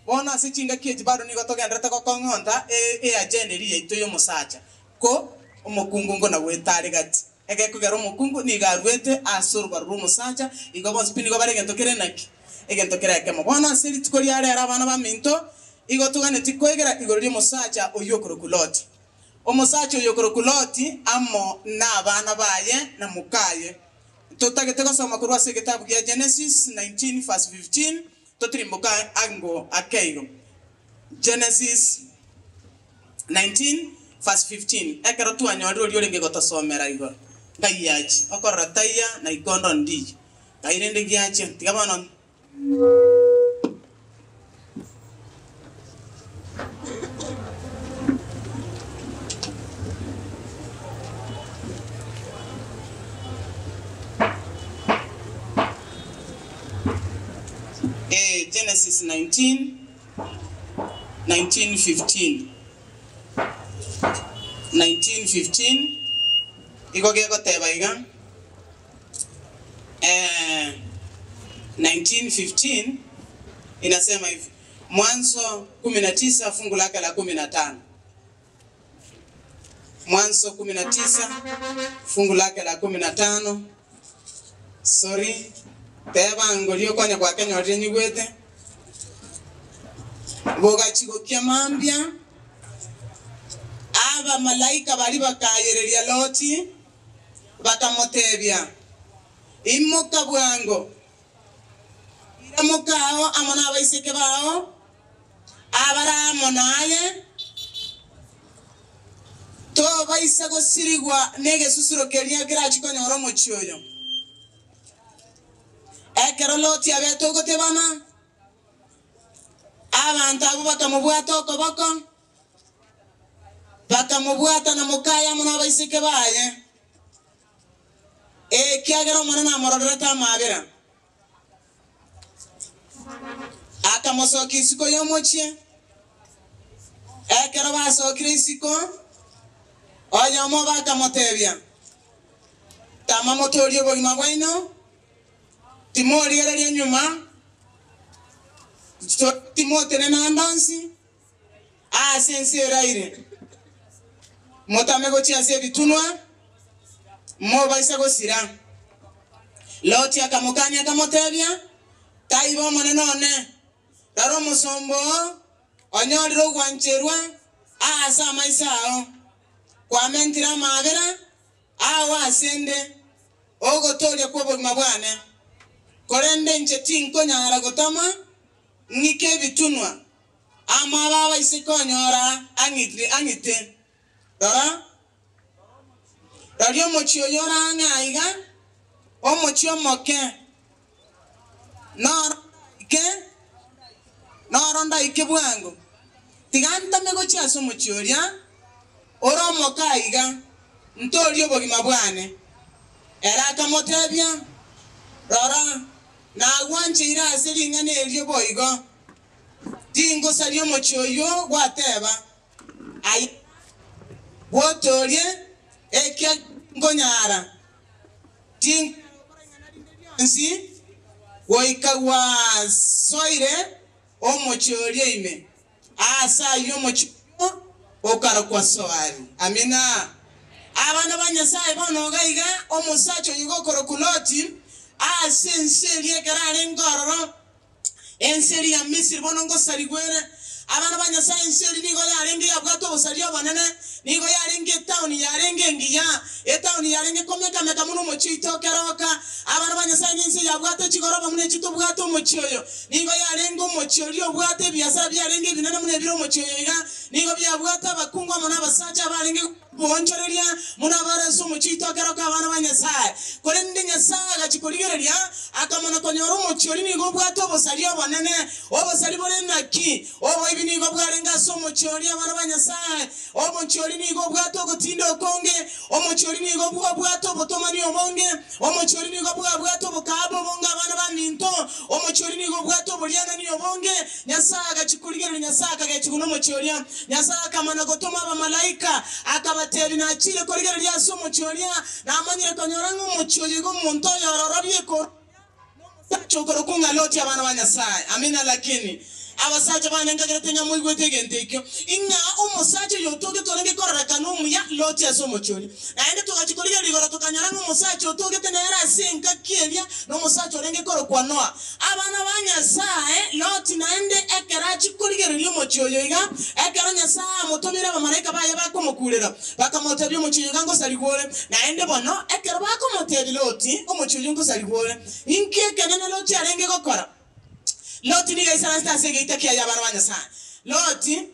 Bono ase chingaki echi bado nigo togendererete gokong'onta eagenda eria yaito y'omosacha, ko omokungu nkona goeta are gati. Egekogera omokungu nigo aruete ase orobaru rw'omosacha, igo bonsi pi nigo bare egento kere naki? Egento kere ekemo. Bono ase rituko ria rero abana baminto, igo toganetie koegera igoro ri'omosacha oyio okorokwa Loti. Omosacha oyio okorokwa Loti amo nabana baye na mokaye. Totagete gosoma korwa ase egetabu gia Genesis 19 verse 15, totirimboke ango ake igo. Genesis 19 verse 15, Ekero twanyorire oria orenge gotosomera igoro, ngai yache, okorora taiya na ikondo ndiyo, ngai rende giachia, tiga bono. Ee, Genesis 19, 19:15. 19:15 igo gegoteba iga. 19:15 inasema hivi, Mwanzo 19 fungu lake la 15. Mwanzo 19 fungu lake la 15. Sorry, teba ngoria okonya gwakenyorire nyigwete. Bogachia gokia mambia, abamalaika baria bakayereria Loti, Bakamotebia, Imoka bwango, ira mokao amo nabaiseke bao, abare amo naye, tobaisa gosirigwa negesusuro keria kerachie konyora omochie oyo. Ekero Loti abete ogotebana, abanto abwo bakamobwata okoboko, Bakamobwata na mokaye amo nabaiseke baye, ekiagera Omonene amororerete amaabera. Akamosokia isiko y'omochie. Ekero basokire isiko, oyomo obo akamotebia, Tama motoorie obogima bwaino, timorigereria nyuma, timotenena ande onsi. Aase ense eraire, motame gochia ase ebitunwa, mobaisa gosira. Loti akamokania akamotebia, Taibo omonene one, rora omosomba oo onyorire ogwancherwa aase amaiso ao, kwamentire amaabera ao ase 'nde, ogotooria kw'obogima bwane, korende inche tinkonyara gotama ng'ike ebitunwa. Amo ababaise konyora ang'ite. Rora, roria omochie oyo ore ang'e aiga, omochie omoke, noro ndaike, noro ndaike bwango. Tiga ntame gochia ase omochie oria ore omoke aiga, ntoorie obogima bwane. Ere akamotebia, Rora, nagwancheire ase ring'ana erio boigo. Tingosaria omochie oyio gwateba, Aye bwotoorie, ekiagera tinkonyara, tinkonyara gokora ing'ana rinde rionsi goika gwasoire omochie oria ime. Aase ayio omochie oyio okarokwa Soari. Amina. Abana ba Nyasae bono iga iga, omosacha oyio gokorokwa Loti, ase ense eria ekero arenge ororo, Ense eria ya Misiri bono ngosarigwa ere. Abana ba Nyasae, ense eria nigo yarenge yabwate obosaria obonene, nigo yarenge etaoni yarenge engiya, etaoni yarenge komeka-meka buna omochie oito o keroka. Abana ba Nyasae, nense yabwate chigoroba buna echi tobwate omochie oyo. Nigo yarenge omochie oria obwate ebiasara biarenge ebinene buna ebire omochie oyo iga. Nigo biabwate abakungu amo nabasacha abarenge. Goonchoreria buna bare ase omochie oito ekero k'abana ba Nyasae. Korende Nyasae agachia korigereria, akamanya konyora omochie oria nigo obwate obosaria obonene. Obosaria bore naki? Oboibi nigo bwarenge ase omochie oria abana ba Nyasae. Omochie oria nigo obwate ogotinda okonge. Omochie oria nigo obwate obotomani obonge. Omochie oria nigo bwabwate obokaaba obonge abana baminto. Omochie oria nigo obwate oborianani obonge. Nyasae agachia korigereria, Nyasae akagechigwa nomochie oria. Nyasae akamana gotoma abamalaika, akabatebia, Nachire korigereria ase omochie oria, namanyire konyora ng'a omochie oyo igo omonto oyo ororobie korwa oria, nomosacha okorokwa ng'a Loti abana ba Nyasae. Amina. Lakini. Abasacha bane nkagerete ng'a moigwete egento ekio, ing'a omosacha oyo otogete orenge kororekana omuya Loti ase omochie oria. Naende togachia korigereria igoro tokanyora ng'a omosacha otogete nere ase engaki eria nomosacha orenge korokwa Noa. Abana ba Nyasae, Loti naende ekero achia korigereria omochie oyo iga, ekero Nyasae amotomire abamalaika baye bakomokurera, bakamotebia omochie oyo iga ngosarigwe ore. Naende bono ekero bakomotebia Loti, omochie oyio ngosarigwe ore, inki ekenene Loti arenge gokora? Loti nigo aisaransete ase egeita kiaye abana ba Nyasae. Loti.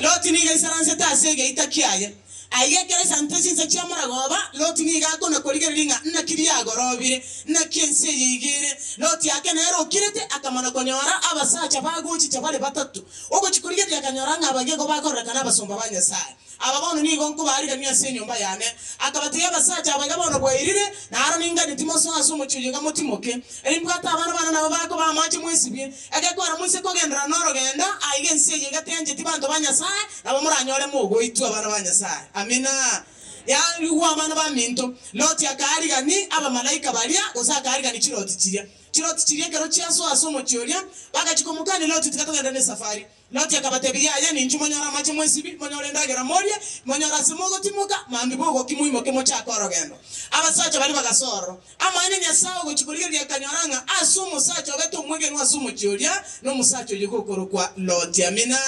Loti nigo aisaransete ase egeita kiaye. Aiga ekero aisaranete chinsa chia moragoba, Loti nigo akona korigereria ng'a naki riagorobire, naki ense eye iga ere. Loti ake nere okirete, akamana konyora abasacha bagochicha bare batato. Ogochia korigereria akanyora ng'a abagego bakororekana abasomba ba Nyasae. Aba bono nigo nkobaarigania ase enyomba yane. Akabatebia abasacha aba iga bono bwairire, na aro ninganie timosoa ase omochie oyo iga motimoke. Erio mbwate abana bane nabo bakoba amache mwesibie. Egekwera moise kogenderera norogendo, aiga ense eye iga teancheti banto ba Nyasae, nabo moranyore mogoitwa abana ba Nyasae. Amina. Yaigwa abana baminto. Loti akaarigani abamalaika baria, gose akaarigani chiroti chiria. Chiroti chiria ekero chiasoa ase omochie oria, bagachia komokania Loti, Tiga togende nesafari. Loti akabatebia, Yaya, ninchu monyore amache mwesibi, monyore endagera morie, monyore ase mogotimoka, mambia bogokia moimoke mochake orogendo. Abasacha baria bagasoa ororo. Amaene Nyasae ogochia korigereria akanyora ng'a ase omosacha obete omwegenwa ase omochie oria, nomosacha oyio gokorokwa Loti. Amina.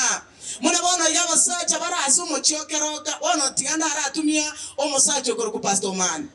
Buna bono iga abasacha bare ase omochie o keroka, bono tiga ndaratumia omosacha okorokwa Pastor Omani.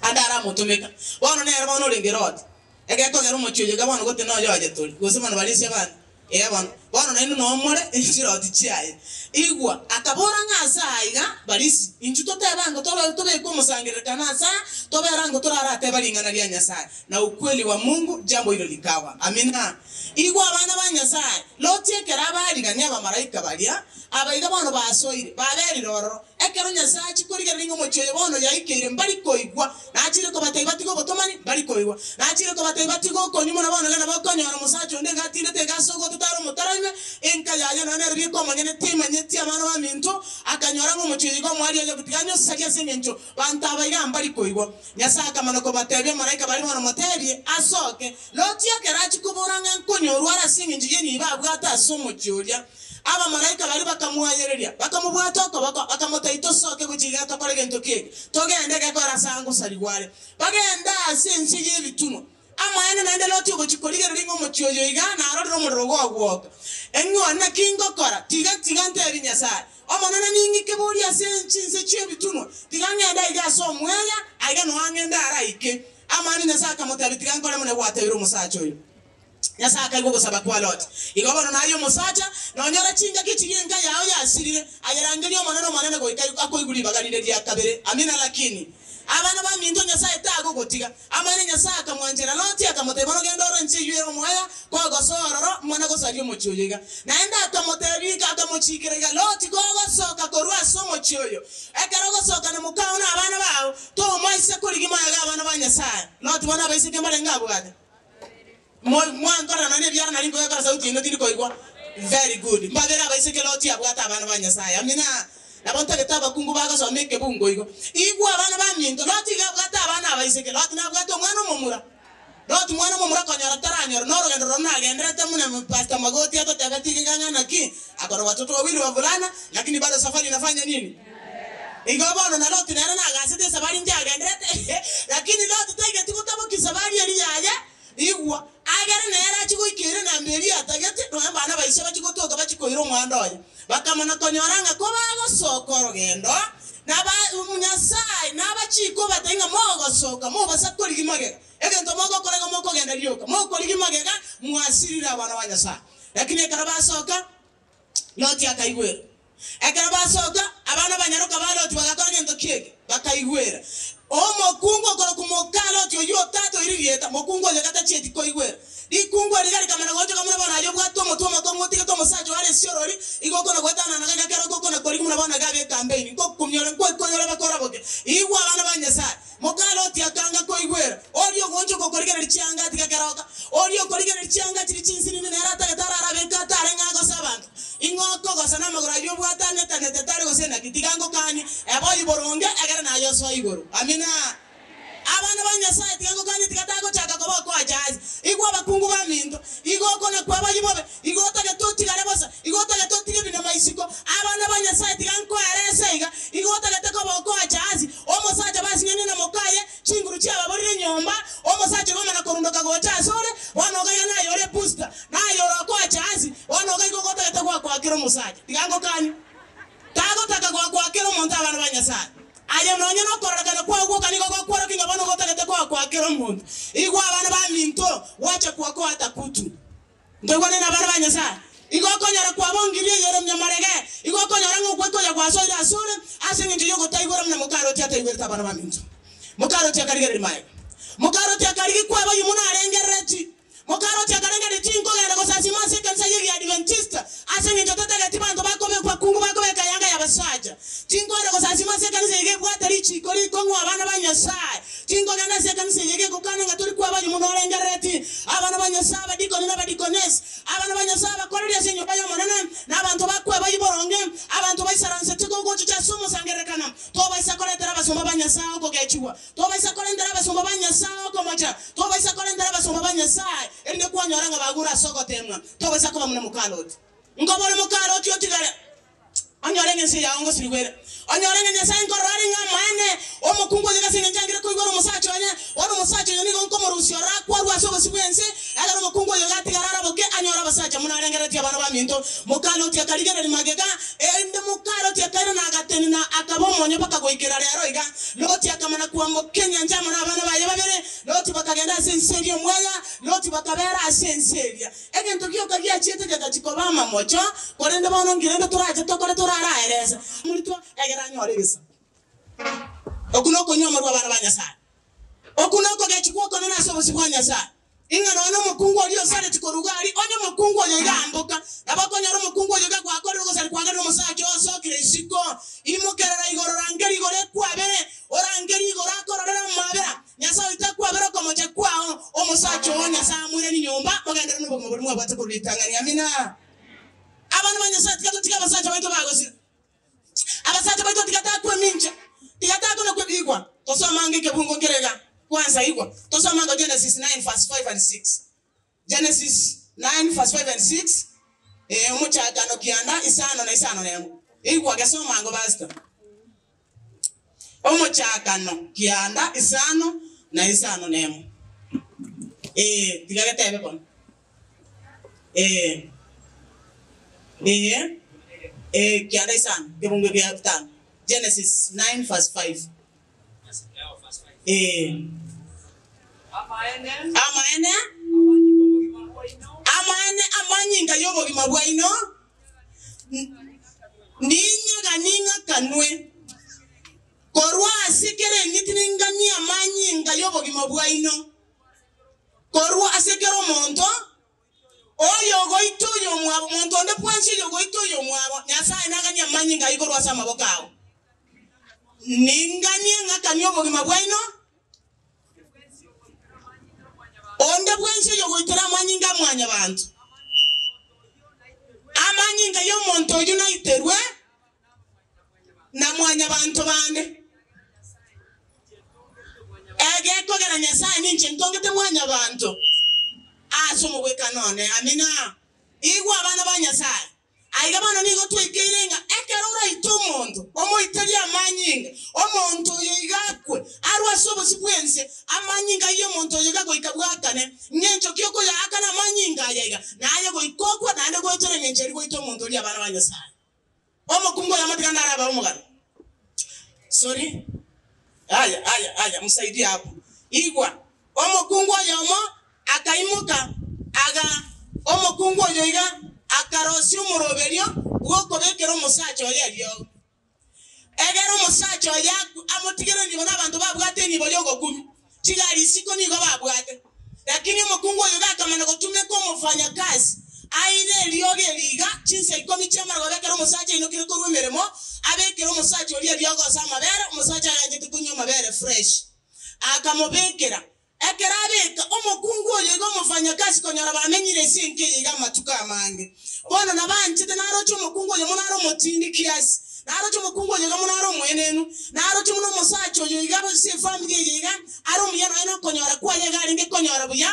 Ande aramotomeka. Bono nere bono orenge Loti. Egekogera omochie oyo iga bono gote noyo oye tori, gose bono barisia bande. Ee bono, bono nainwe nomore chiroti chiaye. Igwa, akabora ng'a ase aya iga, Barisi, inchuo totebe ango tore tobeke omosangererekano ase aya, tobere ango torarateba ring'ana ria Nyasae, na ukweli wa Mungu, jambo hilo likawa. Amina. Igwa abana ba Nyasae, Loti ekero abarigania abamalaika baria, aba iga bono basoire, baberire ororo. Ekero Nyasae achia korigereria ng'a omochie oyo bono yaikeire, mbari koigwa. Nachire kobatebia batige obotomani, mbari koigwa. Nachire kobatebia batige okonywa buna bono genda bakonyora omosacha onde iga atindete iga ase ogototara omotaraime, enka yaye nonya nere bweka omonyene temanyeti abana baminto, akanyora ng'a omochie oyo iga omoaria oye gotiga anyosarie ase engencho banto aba iga mbari koigwa. Nyasae akamana kobatebia omolaika baria bono motebie asoke. Loti ekero achia kobora ng'a nkonyorwa are ase engencho y'enibo abwate ase omochie oria, Abamalaika baria bakamwayereria, bakamobwata okoboko, bakamotebia, Tosoke gochia iga tokore gento ki eke, togende gekore ase aa ngosarigwa are. Bagende ase ense y'ebitunwa. Amaene naende Loti ogochia korigereria ng'a omochie oyo iga narorire omorero gogwoka. Eng'o, naki ngokora? Tiga, tiga ntebi Nyasae, Omonene ning'ike boria ase chinse chi'ebitunwa, tiga ng'ende aiga ase omweya, aiga noo ang'ende araike. Amaene Nyasae akamotebia, Tiga nkore buna gwatebire omosacha oyo. Nyasae akaigwa ogosaba kwa Loti. Igo bono naye omosacha, nonyora chingaki chiria enka yao yasirire, aye rangeria Omonene Omonene goika akoigwe ribaga rire ria kabere. Amina Lakini abana baminto Nyasae tagogotiga. Amaene Nyasae akamwanchera Loti akamotebia bono genda ore ense eyio ere omoya, kogosoa ororo mwana gosaria omochie oyo iga. Naende akamotebia iga akamochikera iga, Loti kogosoka korwa ase omochie oyo, ekero ogosoka na mokao na abana bao, tomoisa korigia maega abana ba Nyasae. Loti bono abaiseke mbarenge abwate. Mwankorera nonya ebiara nari nkoyekora sauti yaino tindi koigwa. Very good. Mbabere abaiseke Loti abwate abana ba Nyasaye. Amina. Nabo ntagete abakungu bagosoma ekebungo igo. Igwa abana baminto. Loti iga abwate abana abaiseke. Loti nabwate omwana omomura. Loti mwana omomura konyora taranyora. Norogendo roro nagenderete muna Pastor Magoti atotebeti iga ng'a naki akona watoto wawili wavulana lakini bado safari inafanya nini? Igo bono na Loti nere nagasete esabari nchagenderete, lakini Loti taigeti gotabokia esabari eria yaye. Igwa, agere nere achie goika ere namba eria atagete, nonya mbana ba ise bachie gotoka bachie koira omwando oye. Bakamana konyora ng'a kobagosoka orogendo, na ba Nyasae nabachike obatebie ng'a mogosoka mobasa korigia magega. Egento mogokora igo mokogenda rioka, mokorigia magega, mwasirire abana ba Nyasae. Lakini ekero basoka, Loti akaigwera. Ekero basoka, abana banyaroka ba Loti bagakora gento ki eke? Bakaigwera. Omokungu okorokwa moka Loti oyio otatoiri rieta, mokungu oyo gatachieti koigwera. Rikungu eri rikamana goonchoka buna bono aye obwate omotwe omokong'u otigete omosacha oare esiorori, igo okona goetanana gaiga kero gokona korigia buna bono iga abe ekambeini, nkokumia ore, nkoikoyore bakora boke. Igwa abana ba Nyasae. Moka Loti akanga koigwera. Oria ogoonchoka okorigereria chianga atiga keroka, oria okorigereria chianga chiria chinsinini nere atagete ararabe enka atarenge agose abanto. Ing'o okogosa namagoro ayio obwate anetanete tari gose naki? Tiga ngokanie, eba oyio boronge, egere naye osoe igoro. Amina. Abana ba Nyasae tiga ngokanie tiga tagochaka koba okoacha ase. Igwa abakungu baminto, igo okona kwabayia bobe, igo otagete otigare bosa, igo otagete otige ebinama isiko. Abana ba Nyasae tiga nkoerese iga, igo otagete koba okoacha ase. Omosacha basinyanie na mokaye, chinguru chiababorire nyomba, omosacha igo omana korundoka gocha asore, bono iga iga naye ore ebusta, naye ore okoacha ase, bono iga igo otagete goakoakera omosacha. Tiga ngokanie. Tagotaka goakoakera omonto abana ba Nyasae. Aye nonya nokororekana kwao gwoka nigo gokworokia ng'a bono gotagete koakoakera omonto. Igwa abana baminto, gwacha koakoata kutu. Ntoigwane nabana ba Nyasae. Igo okonyora kwabongirie eyere omonyamarege. Igo okonyora ng'a ogweka oyo gwasoire asore ase engencho y'ogotaigwera buna mokarochi ataigwerete abana baminto. Mokarochi akarigereria magega. Mokarochi akarigia kwaba oyio buna arengerereti. Mokarochi akarengereria tinkogenda gosasima ase ekanisa y'Egiadventista ase engencho tatageti banto bakobekwa kungu bakobeka eyanga y'abasacha. Tinkoenda gosasima ase ekanisa eye ebwate richiiko rikong'u abana ba Nyasae. Tinkogenda ase ekanisa eye egokana ng'a tori kw'abayumu buna orengerereti. Abana ba Nyasae, abadikoni na abadikonesi, abana ba Nyasae abakoreri ase enyomba y'Omonene, na abanto bakw'abayio boronge, abanto baisaransete gogochicha ase omosangererekano, tobaisa koretera abasomba ba Nyasae okogechigwa, tobaisa korentera abasomba ba Nyasae okomocha, tobaisa korentera abasomba ba Nyasae, erinde kwanyora ng'a bagure ase ogoteemwa, tobaisa koba buna moka Loti. Nkobore moka Loti otigare. Onyore ng'a ense yao ngosirigwa ere. Onyore ng'a Nyasae nkorora are ng'a amaene, omokungu oyo ase engencho angire koigwera omosacha oye, bono omosacha oyo nigo nkomorusia ore akwarwe ase obosio bw'ense, ekero omokungu oyo gatigara araboke, anyore abasacha buna arengereretie abana baminto. Moka Loti akarigereria magega, erinde moka Loti akairana agatenena, akaba omonyo mpaka goikera rero iga. Loti akamana kwamboka enyancha amo nabana baye babere. Loti bakagenda ase ense eria omweya, Loti bakabeera ase ense eria. Egento gioka giachiete gegachia koba amamocho, korende bono nki rende torache tokore toraraerese moritwa egere anyore egesaku? Okwo nokonywa amarwa abana ba Nyasae. Okwo nokogechia gw'okonene ase obosio bwa Nyasae, ing'a nonya nomokungu oria osareti korwa iga aria, onye omokungu oyo iga amboka, nabo okonyora omokungu oyo iga gwakorire ogosari kwagerire omosacha oo osokire isiko, imokerera igoro rangeria igoro ekwabere, orangerie igoro akororere amabera, Nyasae oito akwabere okomocha kwao, omosacha oo Nyasae amoiranie nyomba, mogenderere nobogima boria mwabwate korwa ritang'ani. Amina. Abana ba Nyasae, tiga totige abasacha baito bagosira. Abasacha baito tiga takwemincha, tiga takona kwebigwa. Tosome ange ekebungo nkere iga, kwansa igwa. Tosome ango Genesis 9 verse 5 and 6. Genesis 9 verse 5 and 6, ee, omochakano kianda isano na isano nemo. Igwa, gesoma ango pastor. Omochakano kianda isano na isano nemo. Ee, tiga getebe bono. Ee, ee, ee, kianda isano, kebungo gia bitano. Genesis 9 verse 5. Ee. Amaene, Amaene, amaene amanyinga y'obogima bwaino ninyaga ning'akanwe korwa ase kera eng'iti ninganie amanyinga y'obogima bwaino korwa ase kera omonto oyogoita oyomwabo, monto onde bwensi oyogoita oyomwabo, Nyasae naganie amanyinga ayio korwa ase amaboko ao. Ninganie ng'akanie obogima bwaino. Onde bwensi oyogoitera amanyinga a Mwanyabaanto, amanyinga y'omonto oyio naiterwe na Mwanyabaanto bande. Egekogera Nyasae ninche ntongete Mwanyabaanto ase omogwekano one. Amina. Igwa abana ba Nyasae. Aiga bono nigo twaikeire ng'a ekero oraite omonto, omoiterie amanyinga, omonto oyo iga akwe, arwe ase obosio bw'ense, amanyinga ayio omonto oyo iga goika bwakane. Ng'encho ki okoyaakana amanyinga aya iga? Naye goika okwe, naende goetera eng'encho eria goita omonto oria abana ba Nyasae. Omokungu oyomo tiga ndarabae omogano. Sorry. Aya, aya, aya, msaidie hapo. Igwa, omokungu oyomo akaimoka, aga omokungu oyo iga akarosia omoroberio bw'okobekera omosacha oye eriogo. Egere omosacha oye akwe, amotigere enibo na abanto babwate enibo y'ogokumia. Chigari isiko nigo babwate. Lakini omokungu oyo iga akamana gotumeka omofanyakasi, aire eriogo eri iga chinsa ikomi chi'amarogoba ekero omosacha ainokire korwa emeremo, abekere omosacha oria eriogo ase amabere, omosacha aganchete konywa amabere fresh. Akamobekera. Ekero abeka, omokungu oyo iga omofanyakasi konyora bamenyire ase enka eye iga amatuko amange. Bono nabanchete naroche omokungu oyo mono are omotindi kiasi. Naroche omokungu oyo iga buna are omoenenu, naroche buna omosacha oyo iga ase efamiri eye iga are omuya nonya nokonyora kwaye iga arenge konyora buya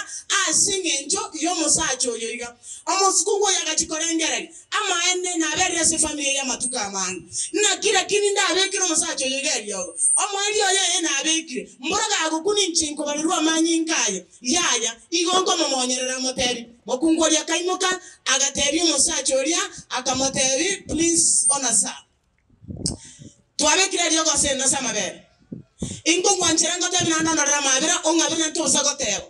ase eng'encho y'omosacha oyo iga. Omokungu oyo agachia korengereria, Amaene, naberire ase efamiri eye amatuko amange. Naki rakini ndabekere omosacha oyo iga eriogo? Omoerio oye ee nabekire, mboro gagokwa ninche nkobarerwa amanyinga aye. Yaya, igo nkomomonyerera amotebi. Mokungu oria akaimoka, agatebia omosacha oria, akamotebi, Please honor sir. Twabekire eriogo ase ase amabere. Inkogwanchera ngotebi naende onorere amabera, ong'abere naende tosa goteba.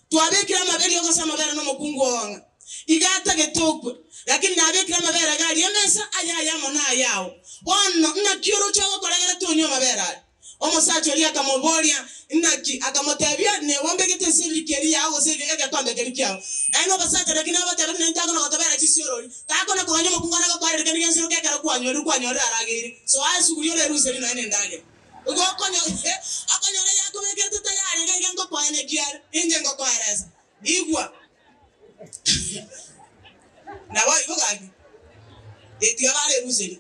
Twabekire amabe eriogo ase amabere nomokungu oo ng'a iga atagete okwe, lakini nabekire amabere iga aria emesa, aye aye amo nayao. Bono naki oroche ogokora egere tonywe amabere aria? Omosacha oria akamoboria, Naki? Akamotebia, Nigo mbegete ase ebiriki eria yao, gose egekombe keria kiao. Naende omosacha naki nabatebia, Nere takona gotobera chisiorori, takona koganya omokungu one agokoereria kende gionsi roka ekero kwanyorire, kwanyorire arageire. Soa esuguri oreruserie nonya nendagera. Igo okonyora eyakobekerete tayari iga iga ngokoenekia are, inche ngokoeresa. Igwa! Naboigo gaki, tiga bareruserie.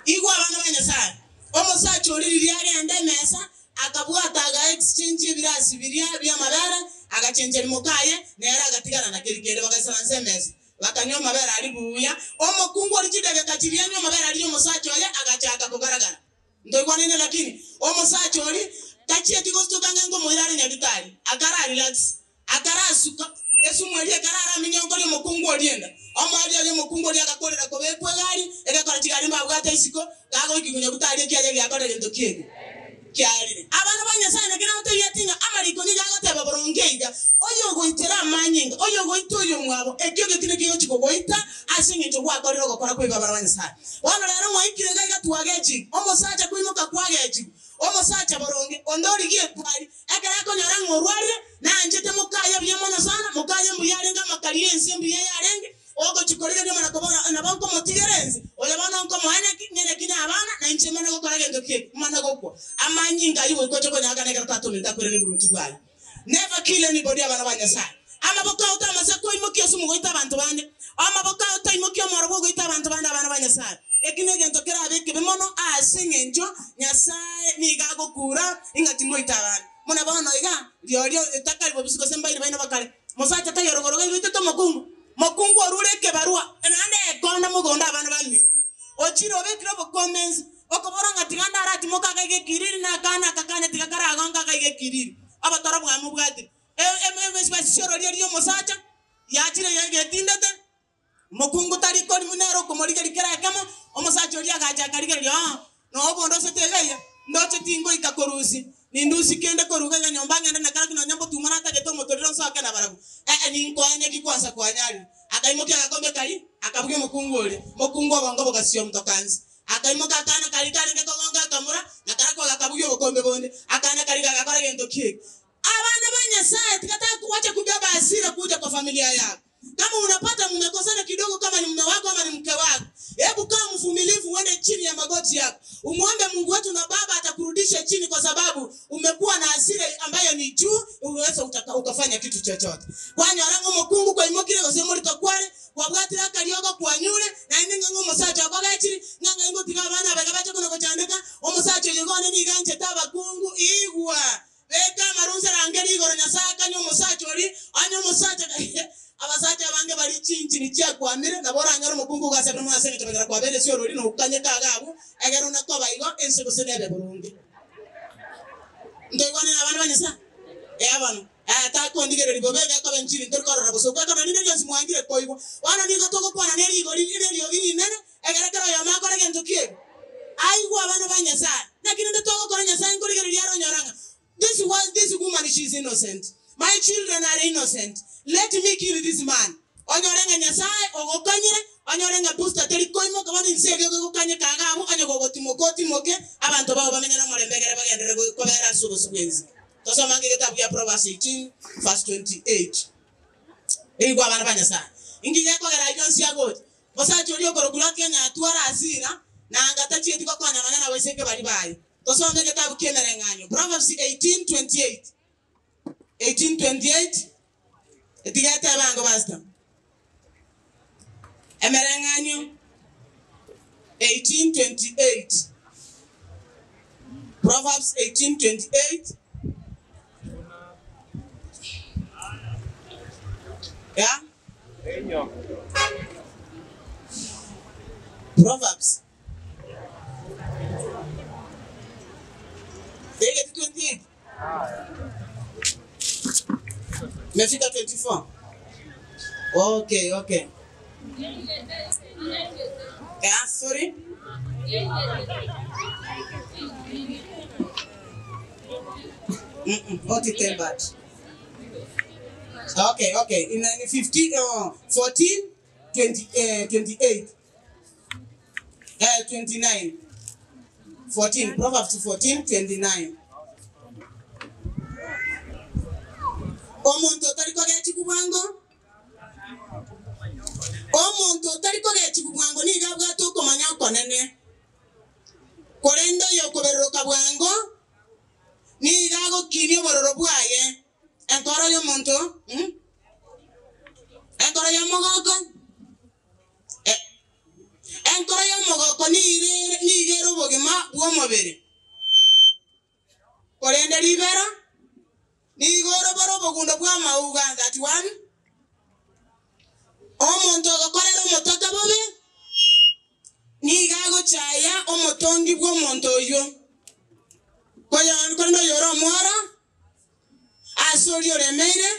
Igwa abana ba Nyasae, omosacha oria riria agenda emesa, akabwata aga exchange ebirasi biria bi'amabere, agachencheria mokaye, nere agatigara na keria kende, bagaisaransa emesa, bakanywa amabere aria buya. Omokungu oria chidageka chiria anywa amabere aria y'omosacha oye, agachaka kogaragara. Ntoigwanaine lakini, omosacha oria tachieti gostuka ng'a nkomoira are nyagitari, akara relax. Akarasuka esumu eria ekarara aminyonkoria omokungu oria enda. Omoerio oye omokungu oria agakorera kobekwa egari, egekora chigari mbabwate isiko, gagoikigwa nyagutari ekiagera giakorire gento ki'eke kiarire. Abana ba Nyasae naki nagotebieti ng'a amariko nigo agoteba boronge iga, Oyogoitera amanyinga, oyogoita oyomwabo, ekio getindi kegochia kogoita ase engencho gwakorire ogokora kw'ebibe abana ba Nyasae. Bono rero mwaikire iga iga twagechigwa, omosacha koimoka kwagechigwa, Omosacha boronge onde origie ekwari, ekero akonyora ng'a orwarire, nanchete mokaye buya mono sana, mokaye mbuya arenge amakari y'ense mbuya yarenge, ogochia korigereria omana kobora, nabo nkomotigera ense, oyo bono nkomoa naki, ng'e naki nabana, na inche mane gokora gento ki eke, mane gokwa. Amanyinga ayio goika oche konyakana ekero tata ominto akweranie oboruoti bwaye. Never kill anybody abana ba Nyasae. Amaboko ao tamasa koimokia ase omogoita abanto bande, amaboko ao taimokia omoro bw'ogoita abanto bande abana ba Nyasae. Eki negento kerabe ekebe mono ase engencho Nyasae nigo agokura ing'a timoita abande. Buna bono iga, riorio etakari bobisi gose mbairi baino bakare. Mosacha taiyo rogoro iga igoitete omokungu, mokungu orure ekebarua naende ekonda mogondo abana baminto. Ochire obekire obokombe inse, okobora ng'a tiga ndaratimoke agaiga ekiriri, na akana aka kane tiga karagonke agaiga ekiriri. Obotoro bwamobwatire. Emesibasisi ororia ri'omosacha yachire getindete, omokungu tari kori nere okomorigeria kera ekemo, omosacha oria agacha akarigereria, oo, noyo bonde osete iga iga, ndoche tingoika korusia, nindusie kende korwa iga iga nyomba ng'ende na karaki nonya mbotuma natagete omotorero nsoke nabarabwo, ee, ninkoe neki kwansa kwanyarire. Akaimokia agakombe karia, akabugia omokungu oria, mokungu obongo bogasia omotoka nse. Akaimoka akana karia karenge kogonka akamura, na karokwo gakabugia obokombe bonde. Akana karia gagakora gento ki'eke. Abana ba Nyasaye tiga takuacha kubeba hasira kuja kwa familia yako. Kama unapata mmekosana kidogo kama ni mume wako ama ni mke wako, hebu kaa mvumilivu uende chini ya magoti yako. Umuombe Mungu wetu na Baba atakurudisha chini kwa sababu umekuwa na hasira ambayo ni juu, unaweza ukafanya kitu chochote. Kwanyora ng'a omokungu kwaimokire gose morito kware, kwabwatire akariogo kwanyure, naende ng'a ng'a omosacha okogechiri, ng'a ng'ai ngotiga abana aba iga bache kona gochandeka, omosacha oyo iga one nigo anchete abakungu, igwa! Beka amarunse rangeria igoro Nyasae akanywe omosacha oria, onye omosacha abasacha abange baria chinchini chiakwamire, nabo oranyore omokungu ogasabire mono ase engencho konyora kwabeire ase orori na okanyeka iga abwo, egere one koba igo ense gose nebe boronge. Ntoigwanere abana ba Nyasae? Ee bono. Ee, takondigereria bobe iga ekoba enchiri ntori korora bosoku ekero rinde rionsi mwangire koigwa. Bono nigo togokwana nerigori neriogi rinene, Ekero kera oyomo akore gento ki'ebi, aigwe abana ba Nyasae. Naki rende twagokora Nyasae nkorigereria are onyora ng'a this one, this woman she is innocent, my children are innocent, let me kill this man. Onyore ng'a Nyasae ogokanyire, onyore ng'a booster teri koimoka, bono inse erio egokanyeka iga abwo, onye gogotimoka otimoke, abanto bao bamenye nomorembe egere bagenderere kobera ase obosio bw'ense. Tosome ange egetabu gia Proverbs 18 verse 28. Igwa abana ba Nyasae. Inki gekogera ayio onsi agocha? Omosacha oria okorokwa Loti onye atware hasira, na anga tachieti gokonya nonya nabaiseke baria baye. Tosome egetabu ki'Emereng'anio, Proverbs 18:28. 18:28, etiga etebe ango pastor. Emereng'anio. 18:28. Proverbs 18:28. Yeah? Proverbs. Tegeti 28. Imefika 24. Okay, okay. Yeah, sorry. Mm-mm, not it but. Okay, okay. In 15, 14, 20, 28. 29. 14, Proverbs 14, 29. Omonto otari kogechigwa bwango, omonto otari kogechigwa bwango nigo abwate okomanya okonene, korende oyokoberoroka bwango nigo agokinia obororo bwaye. Enkoro y'omonto, mm? Enkoro y'omogoko, eh, enkoro y'omogoko nigo nigo ere obogima bw'omobere, korende ribero nigo orobore obogundo bw'amauga. 31. Omonto ogokorera omotoka bobe nigo agochaya omotongi bw'omonto oyio, Koyo- korende oyore omworo ase oria oremeire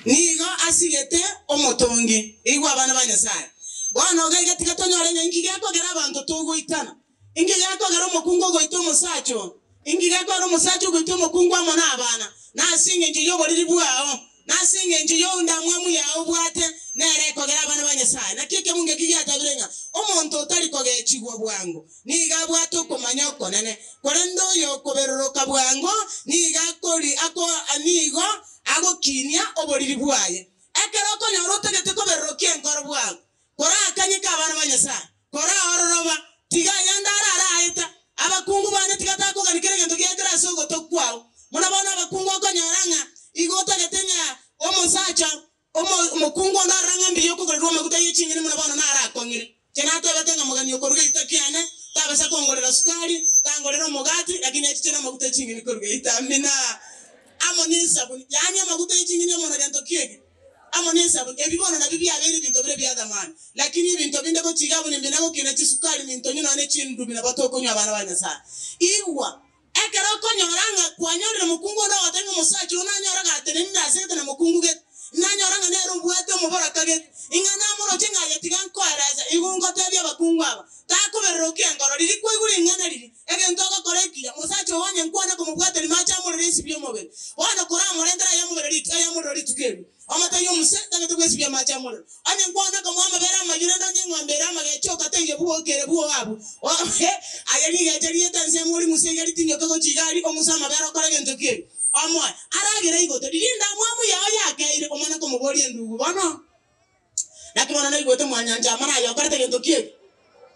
nigo asigete omotongi. Igwa abana ba Nyasae. Bono iga iga tiga tonyore ng'a inki gekogera abanto togoitana. Inki gekogera omokungu ogoita omosacha oo? Inki gekogera omosacha ogoita omokungu amo nabana? Nase engencho y'oboriri bwao, nase engencho y'endamwamu yao obwate, nere ekogera abana ba Nyasae. Naki ekebungo eki giatabire ng'a omonto otari kogechigwa bwango nigo abwate okomanya okonene, korende oyokoberoroka bwango nigo akori ako nigo agokinia oboriri bwaye. Ekero okonyora otagete koberorokia enkoro bwango, korakanyeke abana ba Nyasae, koraororoba, tiga ayande arare aeta. Abakungu bane tiga takogania kera egento giaetire ase ogoto kwao. Buna bono abakungu okonyora ng'a igo otagete ng'a omosacha omo omokungu onde arore ng'a mbuya okogorerwa amaguta ye ching'eni buna bono narakong'ire. Inche natebete ng'a mogeni okoruga egeita kiane tabasa kongorera sukari, tangorera omogati, lakini achiche namaguta e ching'eni koruga egeita. Amina. Amo nesabuni, yaani amaguta ye ching'eni amo na gento ki eke? Amo nesabuni. Ebi bono nabio biabeire ebinto bire bia thamani. Lakini ebinto binde gochia iga abwo nimbe nagokina chisukari, nintonywe nonya ne chindubi nabo tokonywa abana ba Nyasae. Igwa, ekero okonyora ng'a kwanyorire mokungu onde ogotebia ng'a omosacha oo nanyore gatenenire ase gete na mokungu gete, nanyora ng'a nere obwate omoboraka gete, ing'a namoroche ng'a aye tiga nkoerese, igo ngotebia abakungu aba, takoberera okia enkoro, riria kwaigure ring'ana riria, Egento ogokora ekiya, mosacha oo onye nkwana komobwata rimo ache amorere esibie omobere. Bono koramorentere ayamobere rituko ayamorero rituko erio, omotebie omuse, ntagete gwesibia amache amorero. Onye nkwana komoa amabere amayio rende onye eng'ombe ere amagecha okateiyo bwoka ere bwogo abwo. Aye rigecha riete ensemo orimuse iga ritinyoke gochia iga aria, ong'use amabere okore egento ki erio? Omoe. Aragere igote. Riria endamwamu yao yakeire, omanye komoboria endugu bono. Naki bono naigwete mwanyancha amo naye okorete gento ki eke?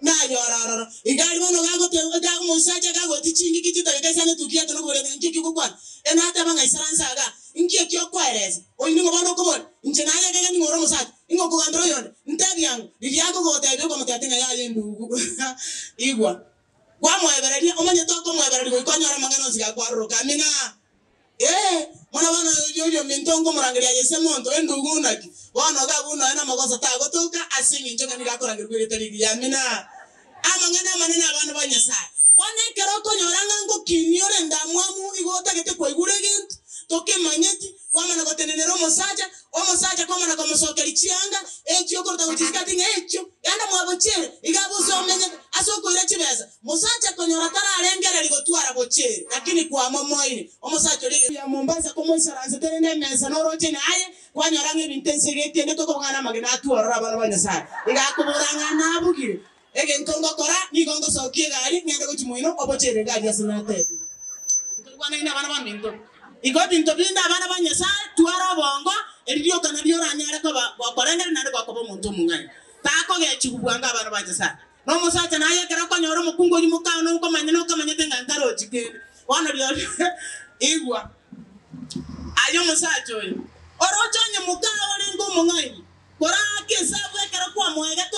Naye ore ororo. Iga aria bono gagote ga omosacha gagoeti chingiki chitageka isano etukia yaito nokoboria ng'a inki eki ogokwana? E nateba ng'a isaranse igaa, inki eki okoeresa? Oyio ning'o bono okoboria? Inche naye ekegeni ng'o ore omosacha? Ing'o okogambera oyonde? Ntebia ng'o? Riria akogotebia okomotebia ng'a yaya endugu. Igwa. Kwamoebereria, omanyete okomoebereria goika onyore amang'ana onsi gakwaroroka. Amina. Ee, buna bono oyoria ominto nkomorangeria aye ise monto, endugu naki? Bono iga abwo nonya namagoso tagotoka, ase engencho ng'a nigo akorangerigwa erieta rigiya. Amina. Amang'ana amanene abana ba Nyasae. Bono ekero okonyora ng'a ngokinia ore endamwamu igo otagete kwaigure egento tokemanyeti, Kwamana gotenenera omosacha, omosacha kwamana komosokeria chianga echio okoruta gochia isiko ati ng'a echio genda mwabochiere, iga abwo omenyete ase okoira chibesa. Mosacha konyora tararengereria gotwara bochiere, lakini kwamomoire omosacha oria egento. Ya Mombasa komoisaransete rende emesa noroche naye, kwanyora ng'a ebinto ense iga etiendete okoba ng'a namagena atworore abana ba Nyasae. Iga akobora ng'a nabugire egento ngokora, nigo ngosokia egari ng'ende gochia moino obochiere egari ase natebire. Ntorwanaine abana baminto. Igo ebinto binde abana ba Nyasae, twara obongo, eri rioka nario oranyare koba gokorengereria naende gokoba omonto omong'aini. Takogechigwa bwango abana ba Nyasae. Na omosacha naye ekero okonyora omokungu oyio mokao nokomanya nokamanyete ng'a ntarochi kende. Bono rirorio igwa aye omosacha oyo, oroche onye mokao orenge omong'aini, koraake esabu ekero kwamoegete.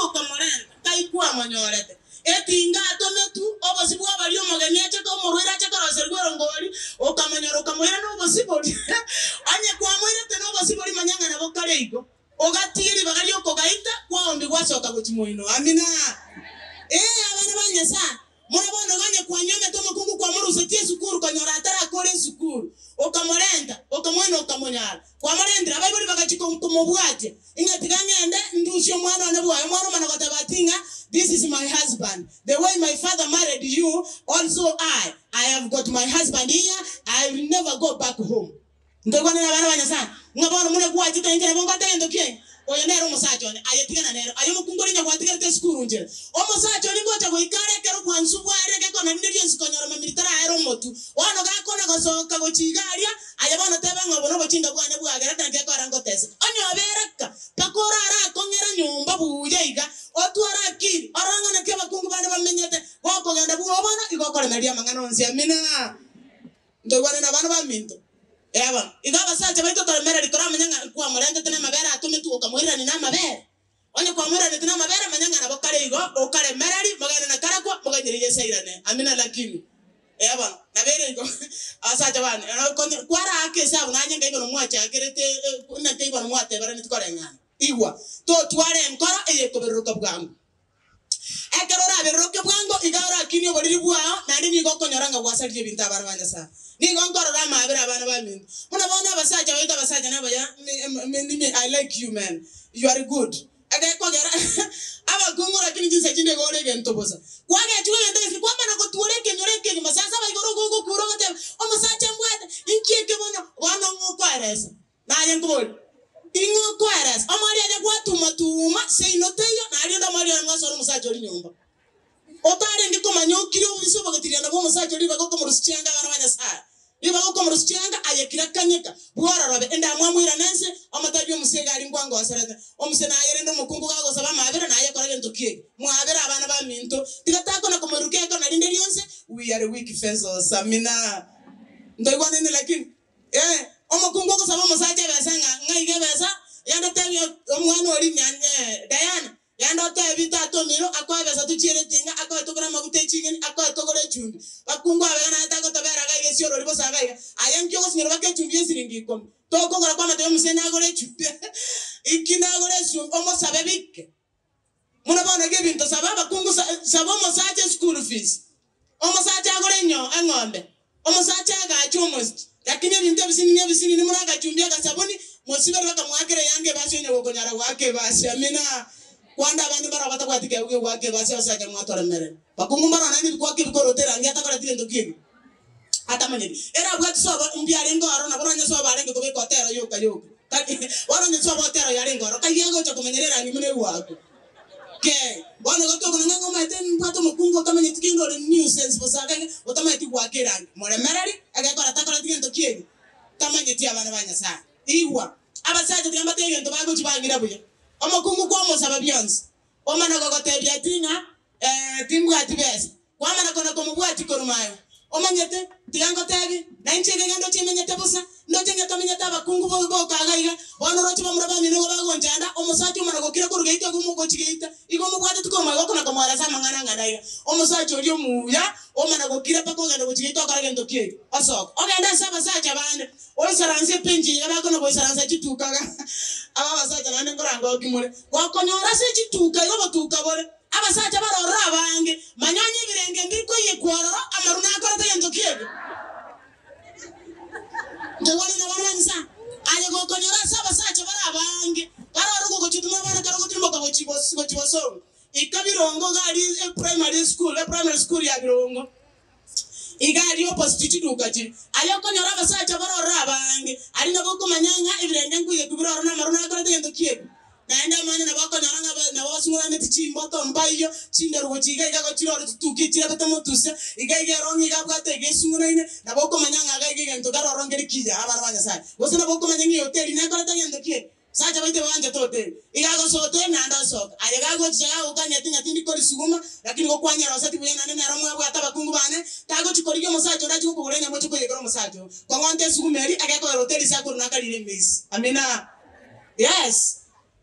Ogatiga ribaga ri'okogaita kwaombi gwasoka gochia moino. Amina. Ee, abana ba Nyasae, muna bono onye kwanyomete omokungu kwamorusetie esukuru konyora atarakora esukuru, okamorenta, okamoina okamonyara. Kwamorentire, abaibori bagachia komobwatia, ing'a tiga ng'ende ndusie omwana one bwaye. Omwana omana goteba ati ng'a this is my husband, the way my father married you, also I, I have got my husband here, I will never go back home. Ntoigwane nabana ba Nyasae, ng'a bono buna gwachete inche nabo ngote gento kiaino. Oyo nere omosacha one, aye tigana nere. Aye omokungu oria nyagwatigarete esukuru nchera. Omosacha oria ngocha goika are ekero bwansu bware egekona rinde rionsi konyora mamiri taraere omotu. Bono gakona gosoka gochia iga aria, aye bono teba ng'a obo nobochinga bwane bwagerete naki ekora ngoteseka. Onye obereka, mpaka orare akong'era nyomba buya iga, otware akili, orore ng'a naki abakungu bande bamenyete. Gokogenda bwogo bono, igo okoremereria amang'ana onsi. Amina. Ntoigwane nabana baminto. Ee bono, igo abasacha baito toremererie toramanye ng'a nkwamorentete namabere atometwe okamoirerania namabere. Onye kwamoiranetie namabere, manya ng'a nabo kare igo okaremereria, mogende na karakwa, moganyere Yeso airane. Amina lakini. Ee bono, nabo ere igo, abasacha bane, konye kwaraaka esabu nanye nkai bono mwachakerete naki bono mwateberaneti koreng'ana. Igwa, totware enkoro eyekoberoroka bwango. Ekero oraberoroke bwango, iga orakinie oboriri bwao, naende nigo okonyora ng'a gwasaririe ebinto abana ba Nyasae. Nigo nkorora amaabera abana baminto. Buna bono abasacha baito abasacha nabaya, me, I like you men, you are good. Egekogera abakungu lakini chinsa chinde igo ore egento bosa. Kwagechigwa egento egesiri kwamana gotwora ekenyoro ekegima sasa abaigoro igo ogokura ogoteba omosacha mbwate, inki eke bono? Bono ng'o okoeresa? Naye nkoborie, Ing'o okoeresa? Omori aye gwatuma-tuma, seino teiyo, na rende omori oye mwasore omosacha oria nyomba. Otarenge komanya okire obobisa obogetirianda bw'omosacha oria ribaga okomorusia chianga abana ba Nyasae, ribaga okomorusia chianga aye kira kanyeka, bwororobe, endamwamu oirane ense, omotebie omuse iga aria nkwangoserete. Omuse naye rende omokungu gagosaba amaabera naye kora gento kiege. Mwabere abana baminto, tiga takona komoirukia ekero na rinde rionsi, we are weak vessels. Amina. Ntoigwanene lakini? Ee, omokungu ogosaba omosacha ebesa ng'a ng'a iga ebesa, genda otebie omwana oria ng'a eh, Diana, genda otebie tata omino akoe ebesa tochiere etinga, akoe togore amaguta e ching'eni, akoe togore echumbi. Bakungu aba iga naye tagotobera iga iga esiorori bosa iga iga. Aye nki ogosinyora baka echumbi ya esiringi ikomi? Tokogora kwamotebia omosie nagore echumbi iki nagore esumbi, omosabe bike. Buna bono iga ebinto saba abakungu saba omosacha eschool fees, omosacha agore enyo eng'ombe, omosacha agache omosiki, lakini ebinto ebisinini ebisinini buna agachumbi agasabuni, mosibere bakamoakera eyanga ebasi onye gokonyara goaka ebasi. Amina. Kwande abande mbarabwo batabwati keegwa gia goaka ebasi abasacha mwatoremerere. Bakungu mbaroo naende ebikwaka ebikoroto erangi atakoreti gento kiege. Atamanyeti. Ere abwati sobo mbiarenge ororo, nabo nonya sobo arenge kobeka otero yoka yoka. Tari, bono onye sobo otero yarenge ororo, kaiga agocha komenyera erangi buna egwakwa. Kee, bono igo tokona ng'a ng'omaete mbwate omokungu otamanyeti kende ore nuisance bosa iga iga, otamanyeti goaka erangi. Moremereri, egekora takoreti gento kiege, tamanyeti abana ba Nyasaye. Igwa, abasacha tiga mbatebie egento bagochia bang'ira buya. Omokungu kwamosaba bionsi, omana gogotebia ati ng'a, eh, timbwati besa. Kwamana kona komobwatia korwa aye, omanyete, tiga ngotebie, na inche iga iga ndoche imenyete bosa, ndoche ng'a tomenyete abakungu bo boka iga iga, bono oroche bamura bamino igo bagonchanda, omosacha omana gokira korwa geita igo omogochi geita, igo omobwateti korwa magega okona komoera ase amang'ana ang'ana iga. Omosacha oria omuya, omana gokira mpaka ogenda gochia geita okore gento ki eke, osoke. Ogende ase abasacha bande, oisaranse epenchi eye bakona goisaransa chituka iga, aba abasacha naende nkorangoki more, gokonyora ase chituka igo obotuka bore. Abasacha barorore abange, manya onye ebirenge mbiri koiyekwa ororo, amaru nakorete gento ki'eke. Ntoigwane nabana ba Nyasae? Aye gokonyora ase abasacha bare abange, barore ogogochituma abana kare ogotirimboka gochia gochia bosongo. Ika birongo iga aria eprimary eschool, eprimary school ya birongo, iga aria opposite chiduka chiria. Aye okonyora abasacha barorore abange, aria nabo okomanya ng'a ebirenge nkoiyekwa bire ororo namaru nakorete gento ki'eke. Naende amang'ana nabo okonyora ng'a nabo basung'unaneti chimboto mbaiyo, chinderu gochia iga iga gochire oro chitukia echirabete motuse, iga iga erong'i iga abwate iga esung'unaine, nabo okomanya ng'a iga iga egento kere ororo nkeri kiya abana ba Nyasae. Gose nabo okomanya ng'a ehoteli nekorete gento ki eke. Sacha baito baanchete hoteli. Iga agosoa hoteli naende osoka. Aye gagochicha gagokania ting'a tindi korisuguma, lakini gokwanyeroseti buya naende nero mwabwate abakungu bane, tagochi korigia omosacha onde achi gokogora enyama oche koyekera omosacha oo. Kong'onta esuguma eria, agekogera hoteli ase akorwa nakarire emisi. Amina. Yes.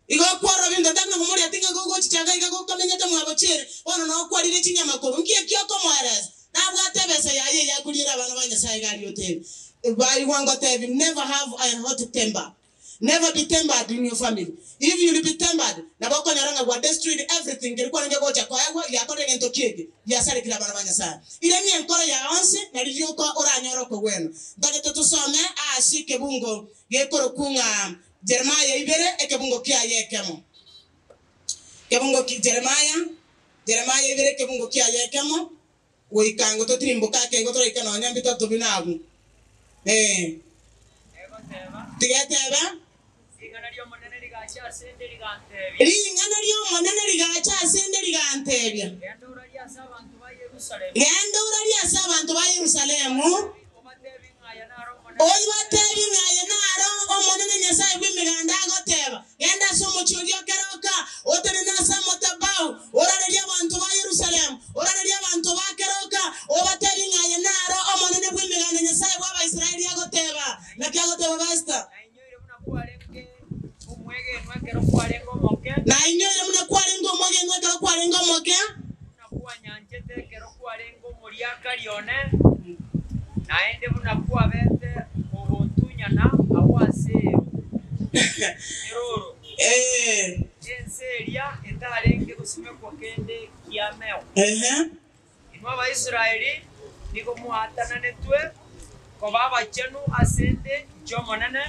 Igo okworora binto ntari nokomoria ting'a gogochicha iga iga gokamenyete mwabochiere, bono nokwarire chinyama korwa. Nki ekio okomoeresa? Nabwate ebesa yaye eyio akoriera abana ba Nyasae iga aria otebe. Baigwa ngotebi, never have a hot temper. Never be tempered in your family. If you'll be tempered, nabo okonyora ng'a gwa destroyed everything keria kwarenge gocha koegwa giakorire egento ki eke giasarekire abana ba Nyasae. Irania enkoro yao onsi na riria oko oranyore okogwenwa. Ntagete tosome ase ekebungo gekorokwa ng'a Jeremiah ibere ekebungo kiaye ekemo. Kebungo ki Jeremiah, Jeremiah ibere ekebungo kiaye ekemo, goika ngo totirimboke ake igo toraike nonya mbitato buna abwo. Ee. Egoteba, Tiga etebe. Ring'ana ri'Omonene rigacha ase 'nde rigantebia. Ring'ana ri'Omonene rigacha ase 'nde rigantebia. Genda orarie ase abanto ba Yerusalemu. Genda orarie ase abanto ba Yerusalemu. Obateebie ng'a aya naro Omonene. Obateebie ng'a aya naro Omonene Nyasae bw'Emeganda agoteeba, Genda ase omochie oria okeroka, otenene ase amatabau, orarerie abanto ba Yerusalemu, orarerie abanto ba keroka, obateebie ng'a aya naro Omonene bw'Emeganda Nyasae bw'Abaisraeli agoteeba. Naki agoteeba Pastor? Nainyoire buna kwarenge omwegenwa ekero kwarenge omoke. Nainyoire buna kwarenge omwegenwa ekero kwarenge omoke. Buna kwanyanchete ekero kwarenge omoriakari one, naende buna kwabete kogontunyana agwo ase erooro, ense eria etarenge gosimekwa kende kiameo. Inwe Abaisraeli nigo mwaatananetwe koba abachenu ase 'nde inche Omonene,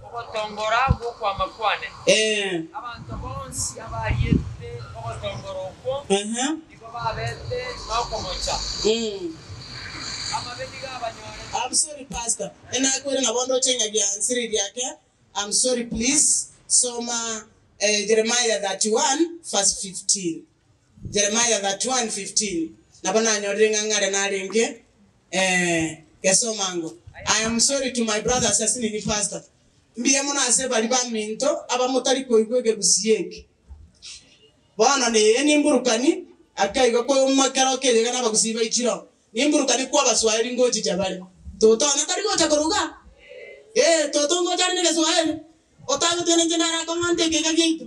ogotongora gw'okwama kwane. Abanto bonsi abariete ogotongora okwo nigo babete nokomocha. Amabe nigo abanyorete. I'm sorry pastor, enakwere nabo ndoche ng'a giansiririe ake, I'm sorry please, soma Jeremiah 31 verse 15. Jeremiah 31:15, Nabo nanyorire ng'a ng'are narenge eh, gesomango. I am sorry to my brothers ase nini pastor. Mbuya mono ase baria baminto abamotari koigwa egegusi eke. Bono neye nimburukani ake igo komakero keyega nabagusii baichire oo. Nimburukani kw'Abaswahili ngochicha bare. Toto one tari gocha korwa igaa? Ee, toto ngocha are negeswahili. Otagotiga ninche narakong'ante ekeiga giaito.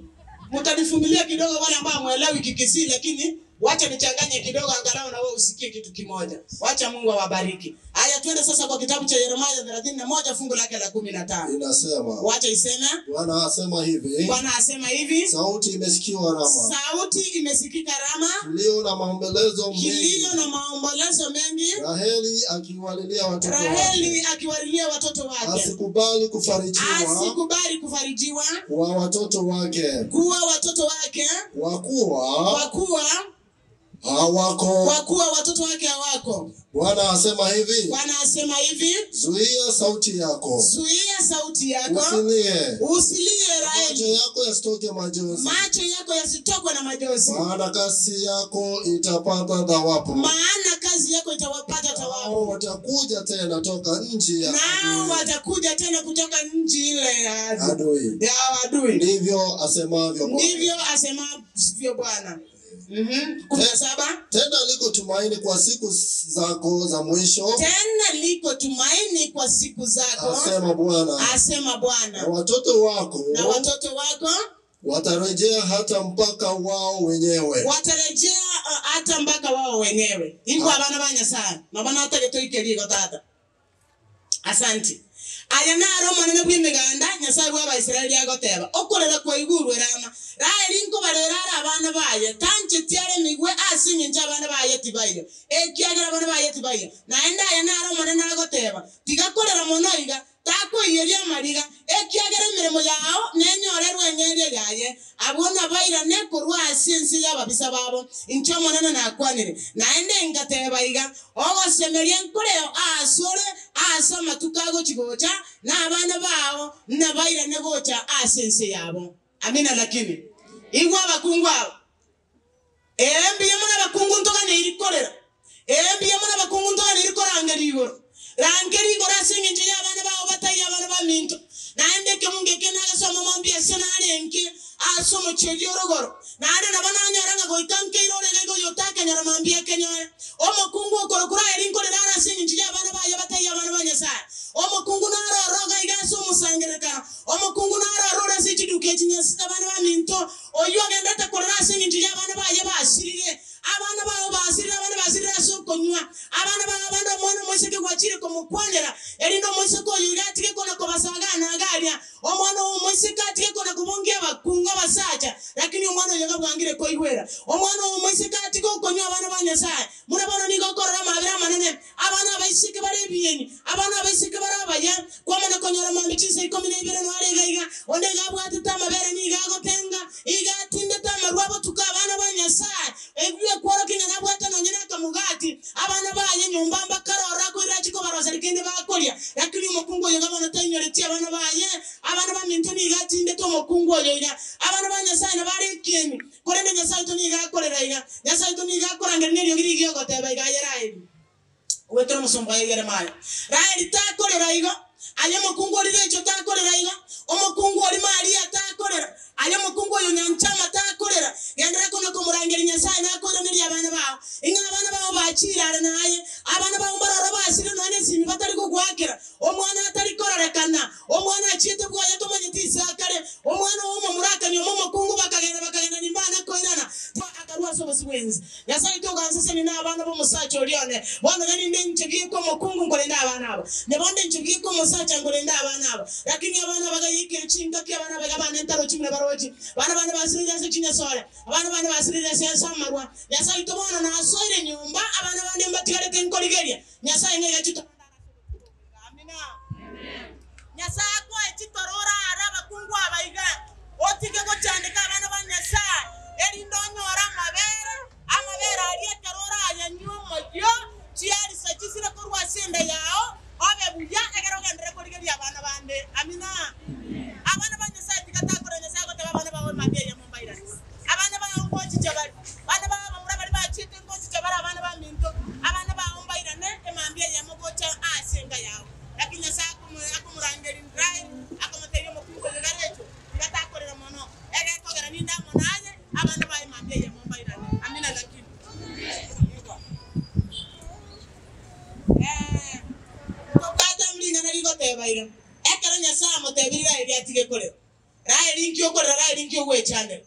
Mutanivumilia kidogo wale ambao hamuelewi Kikisii lakini wacha nichanganye kidogo angalau na wewe usikie kitu kimoja. Wacha Mungu awabariki. Haya twende sasa kwa kitabu cha Yeremia 31 fungu lake la 15. Inasema, Wacha iseme. Bwana asema hivi, Bwana asema hivi, sauti imesikiwa Rama, sauti imesikika Rama, kilio na maombolezo mengi, kilio na maombolezo mengi, Raheli akiwalilia watoto Raheli wake, akiwalilia watoto wake, asikubali kufarijiwa asikubali kufarijiwa kwa watoto wake, kuwa watoto wake, kwa kuwa kwa kuwa hawako. kwa kuwa watoto wake hawako. Bwana asema hivi, Bwana asema hivi, zuia sauti yako, zuia sauti yako, usilie, usilie macho Raheli, yako yasitoke machozi, macho yako yasitokwe na majozi, maana kasi yako itapata thawabu, maana kazi yako itawapata nao thawabu, watakuja tena toka nchi ya nao adui. watakuja tena kutoka nchi ile ya adui adui. ya adui. Ndivyo asemavyo Bwana. Ndivyo asemavyo Bwana. 17. Tena liko tumaini kwa siku zako za mwisho, Tena liko tumaini kwa siku zako, asema Bwana, asema na Bwana, watoto wako na watoto wako watarejea hata mpaka wao wenyewe. watarejea hata mpaka wao wenyewe. Ingo abana ba Nyasaye nabo natagete oikerie igo tata. Asanti. Aya naro omonene bw'emeganda Nyasaye bw'Abaisraeli agoteba okorera kwaigurwe Rama Raheli nkobarera are abana baye tancheti are emigwe ase eng'encho abana baye tibaiyo ekiagera abana baye tibaiyo naende aya naro omonene agoteba tiga korera mono iga takoiyeria amariga ekiagera emeremo yao nenyorerwe eng'eria yaye abwo nabairane korwa ase ense y'ababisa babo inche omonene nakwanire naende ngateba iga ogosemeria nkoreo asore ase amatuko agochi gocha na abana bao nabairane gocha ase ense yabo. Amina. Lakini igwa abakungu abo embiya mono abakungu ntoganeiri korera embiya mono abakungu ntoganeiri korangeria igoro rangeria igoro ase eng'encho ya abana bao batai abana baminto naende ekemungo eke nagesoma mombi ase narenge ase omochie orogoro naende nabo nanyora ng'a goika nkeire orege igo yotakenyora mambi ekenyore omokungu okorokura eri nkorera are ase eng'encho ya abana baye batai abana ba Nyasaye omokungu naroro iga ase omosangerekano omokungu naroro ore ase echiduka echinyasi abana baminto oyo agendete korera ase eng'encho ya abana baye basirire abana bao basirire abana basirire ase okonywa. Abana bao abande omwana omoiseke gwachire komokwanera, erinde omoiseke oyo iga atige kona kobasaga na iga aria. Omwana oo omoiseke atige kona kobongia abakungu abasacha, lakini omwana oyo iga bwangire koigwera. Omwana oo omoiseke atige okonywa abana ba Nyasae. Buna bono nigo okorora amabera amanene, abana abaiseke bare ebieni, abana abaiseke bare abaya, kwamana konyora mambia chinsa ikomi na ibere noare iga iga, onde iga abwatete amabere nigo agotenga, iga atindete amarwa abotuko abana ba Nyasae, ebio ekworokia ng'a nabwate nonye nekamogati, abana baye nyomba mbakarora akoirera achie kobaroseria kende bakoria. Lakini omokungu oyo iga bono tainyoretie abana baye, abana baminto nigo atindete omokungu oyo iga. Abana ba Nyasae nabare ekieni, Korende Nyasae oito nigo akorera iga, Nyasae oito nigo akorangeria neriogi rigiya ogoteba iga, Aye Raeli, goetera omosomba oye Yeremia. Raeli takorera igo, aye omokungu oria Recho takorera igo, omokungu oria Maria takorera, aye omokungu oyo Nyanchama takorera. Genderera kona komorangeria Nyasae nakoiranerie abana bao, ing'a abana bao bachiire are naye, abana bao mbaroro basire nonya nesimi batari gogoakera, Omwana atari kororekana, omwana achiete bwoye tomanyeti ise akare, omwana oo omomura akanyuoma omokungu, bakagenda bakagenda nimbana koirana. Akarua ase obosio bw'ense. Nyasae oito ogansesenia na abana b'omosacha oria one. Bono iga ninde inche bieka omokungu nkorende abana aba, na bonde inche bieka omosacha nkorende abana aba. Lakini abana aba gayeikire chingaki abana aba iga bane ntarochi buna baroche. Abana bane basireire ase chinyasore, abana bane basireire ase ase amarwa. Nyasae oito bono nasoire nyomba, abana bande mbatigarete nkorigeria. Nyasae ng'a iga chitoro ndare ase obotuko obo iga. Amina. Nyasae akoe chitoro orare abakungu aba iga, otige gochandeka abana ba Nyasae, erinde onyore amabere, amabere aria ekero orayanywe omoyio, chiarisa chisire korwa ase enda yao, obe buya, ekero ogenderere korigeria abana bande. Amina. Abana ba Nyasae tiga takora Nyasae agoteba abana bao mambia eyemo mbairane. Abana bao ngochicha bare, abana bao abamura baria bachiete ngochicha bare abana baminto, abana bao mbairane emambia eyemo gocha ase enka yao. Naki Nyasae akomorangeria Israeli, akomotebia omokungu oyo Recho, tiga takorera mono, egekogera ninde amo naye, abana baye mambia eyemo mbairane. Amina lakini. Ee, tobwate ring'ana rigoteba iga, ekero Nyasae amotebirie Raeli atige korera, Raeli inki okorera, Raeli inki ogwechandera?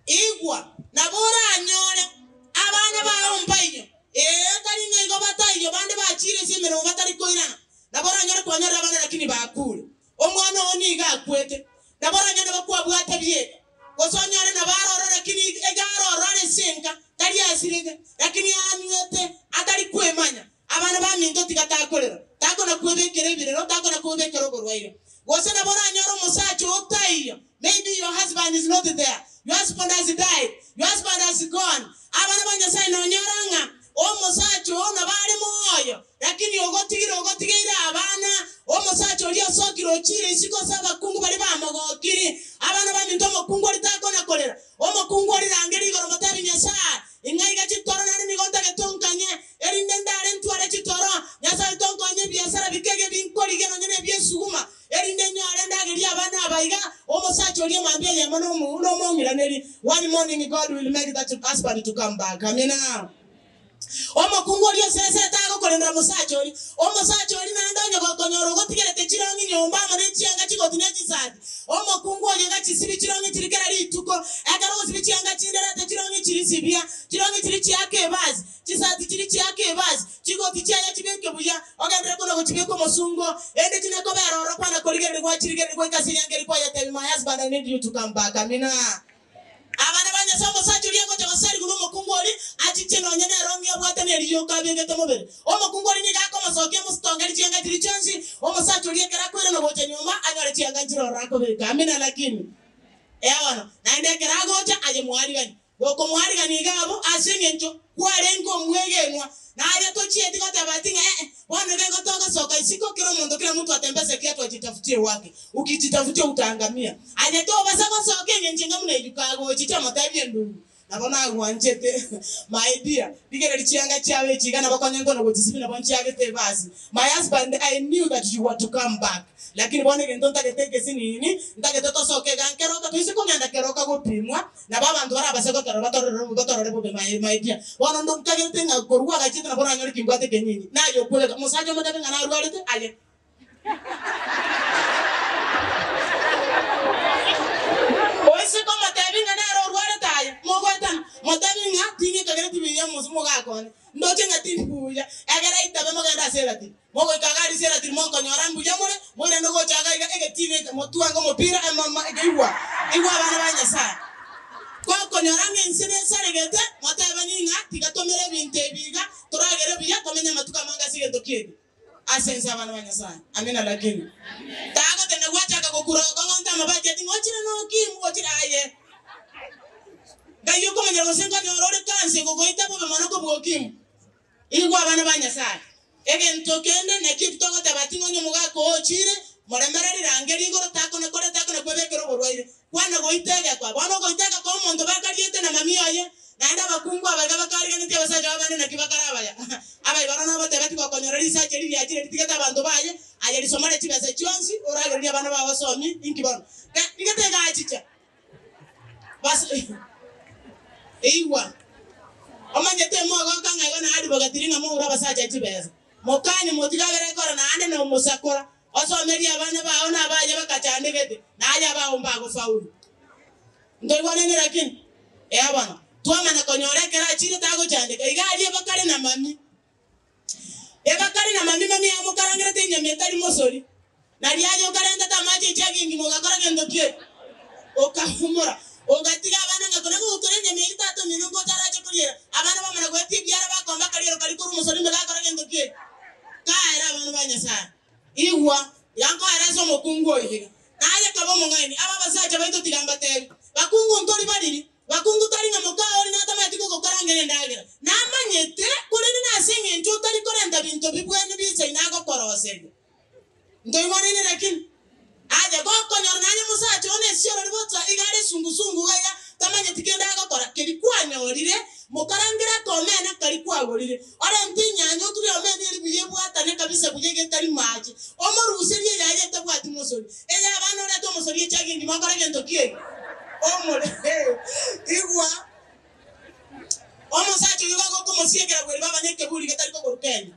Igwa, nabo oranyore abana bao mbaiyo, ee, tari ng'a igo bataiyo, bande bachiire ase emeremo batari koirana. Nabo oranyore kwanyorire abana lakini bakure. Omwana oo nigo akwete. Nabo oranyore nabo kwabwate bieka, gose onyore nabo aroro lakini iga aroro are ase enka, tari asirete, lakini anywete atari kwemanya. Abana baminto tiga takorera, takona kwebekera ebirero, takona kwebekera oborwaire. Gose nabo oranyore omosacha oo taiyo, maybe your husband is not there, your husband has died, your husband has gone. Abana ba Nyasaye nonyora ng'a omosacha oo nabo are moyo, lakini ogotigire ogotigeire abana, omosacha oria osokire ochiire isiko ase abakungu baria bamogokiri. Abana baminto omokungu oria takona korera, omokungu oria rangeria igoro motebi Nyasaye, Ing'a iga chitoro naende nigo ntagete onkanye, erinde ndare ntware chitoro. Nyasae oito onkonye ebiasara bikege binkorigia nonya nebi'esuguma, erinde nyore ndagerie abana aba iga, omosacha oria mambia eyemo nomong'iraneri. One morning God will make that husband to come back. Amina. Omokungu oria oseresete agokorendera omosacha oria. Omosacha oria naende onye gokonyora ogotigerete chirong'i nyomba amo ne chianga chigoti ne chisati. Omokungu oyo agachisibia chirong'i chiria kera rituko. Ekero ogosibia chianga chinde reta chirong'i chiria sibia, chirong'i chiria chiake ebasi, chisati chiria chiake ebasi, chigoti chiaye chibeke buya, ogenderere kona gochibeka omosungo, ende chine kobera ororo kwana korigereria gwachirigereria goika ase eyanga eria kwayetebia, My husband, I need you to come back. Amina. Abana ba Nyasae omosacha oria agocha goserigwa nomokungu oria, achiche nonya nerong'i abwate neriyoka abegete mobere. Omokungu oria nigo akomosokia amositongeri chianga chiria chionsi, omosacha oria ekero akoirana gocha nyomba anyore chianga nchire ororo akobeka. Amina lakini. Ee bono, naende ekero agocha aye mwarigani. Gokomwarigania iga abwo ase engencho kwarenge omwegenwa, na aye tochieti goteba ati ng'a ee, bono iga igo togosoka isiko kera omonto kera mtu atembeze kiatu ajitafutie wake, ukijitafutia utaangamia. Aye tobasa gosoka engencho enga buna eyio kagochicha omotebie endugu, nabo nagwanchete my dear, rigereria chianga chiao echi iga nabo konya nkona gochisibia nabo nchiagete ebasi, my husband I knew that you were to come back. Lakini bono egento ntagete egesinini, ntagete tosoke iga nkeroka, toise kogenda keroka gopimwa, Nabo abanto barabase gotorora batorore batorore bobe my my dear. Bono ndo nkagete ng'a korwa gwagachete nabo oranyore kimbwate ekenyinyi. Naye okwegeka omosacha omotebie ng'a narwarete aye. Oise komotebia ng'a nere orwarete aye, mogoetana, motebie ng'a ting'ekagereti buya omosa. Omogaka one, ndoche ng'a tindi buya, egere aitabe mogende ase eratiri. Mogoika iga aria ase eratiri mokonyora mbuya more, moirane gocha iga iga egetini eke, motwange omopira, emoma, ekeigwa. Igwa abana ba Nyasae. Gokonyora ng'a ense nesaregete, motebani ng'a tiga tomere ebinto ebi iga, toragere buya, tomenye amatuko amange ase egento ki'eke. Ase ense abana ba Nyasae. Amina lakini. Tagotenda gwachaka gokura gokong'onta amabati ati ng'a ochire nokimu ochire aye. Ngai okomanyera gose nkonyora ore kansa egogoita bobe mono kobua okimu. Igwa abana ba Nyasae. Egento kende nakio eki togoteba ati ng'a onye omogaka oo ochire, moremereri range rigoro takona kore takona kwebekera oborwaire. Kwana goita egekwa. Bono ogoita egekwa omonto bakariete na mamia oye, naende abakungu aba iga bakariganetie abasacha b'abande naki bakare abaya. Abaiboro nabatebe tigokonyora risacha eri riachire ritigete abanto baye, aye risomore chibesa chionsi, oragererie abana bao basomie, inki bono? Ga, rigete egachicha. Bas, igwa, omanyete mogoka ng'a igo nariboga tiri ng'a moure abasacha chibesa. Mokani motige abere kora naende nomosakora. Osomerie abana bao na abaye bakachandegete, na aye abao mbagofaulu. Ntoigwanene lakini? Ee bono, twamana konyora ekero achire tagochandeka, iga aria ebakare na mami. Ebakare na mami mami amokarangerete enyama etari mosori, nario aye okarentete amache echiagi engima ogakora gento ki? Okahumora, ogatiga abana ng'a kona gogotora enyama eyio tata omino ngocha arache koriera. Abana bamana goetia ebiara bakomba akariero karia korwa omosori ime gakora gento ki? Kaere abana ba Nyasae. Igwa, iga nkoera ase omokungu oyo iga, naye kaba omong'aini. Aba abasacha baito tiga mbateebie, Bakungu ntori bariri, bakungu tari ng'a moka oria natamanyeti gogokarangera endagera. Namanyete, korende nase engencho otari korenta binto bibwene biisaine agokoroseria. Ntoigwanaine lakini? Aye gokonyora naye omosacha one esiorori bosa iga are sungusungu iga iga tamanyeti kende agokora, keria kwanyorire mokarangere akomena karia kwagorire. Orente enyanya oture omena eria buya ebwatane kabisa buya iga etari mache, omoruserie eyaye etabwati mosori. Eye abana orete omosori echagi engima okore gento ki eke? Omore igwa omosacha oyio gagokomosiekera bweri baba nekeburi getari kogoru kende.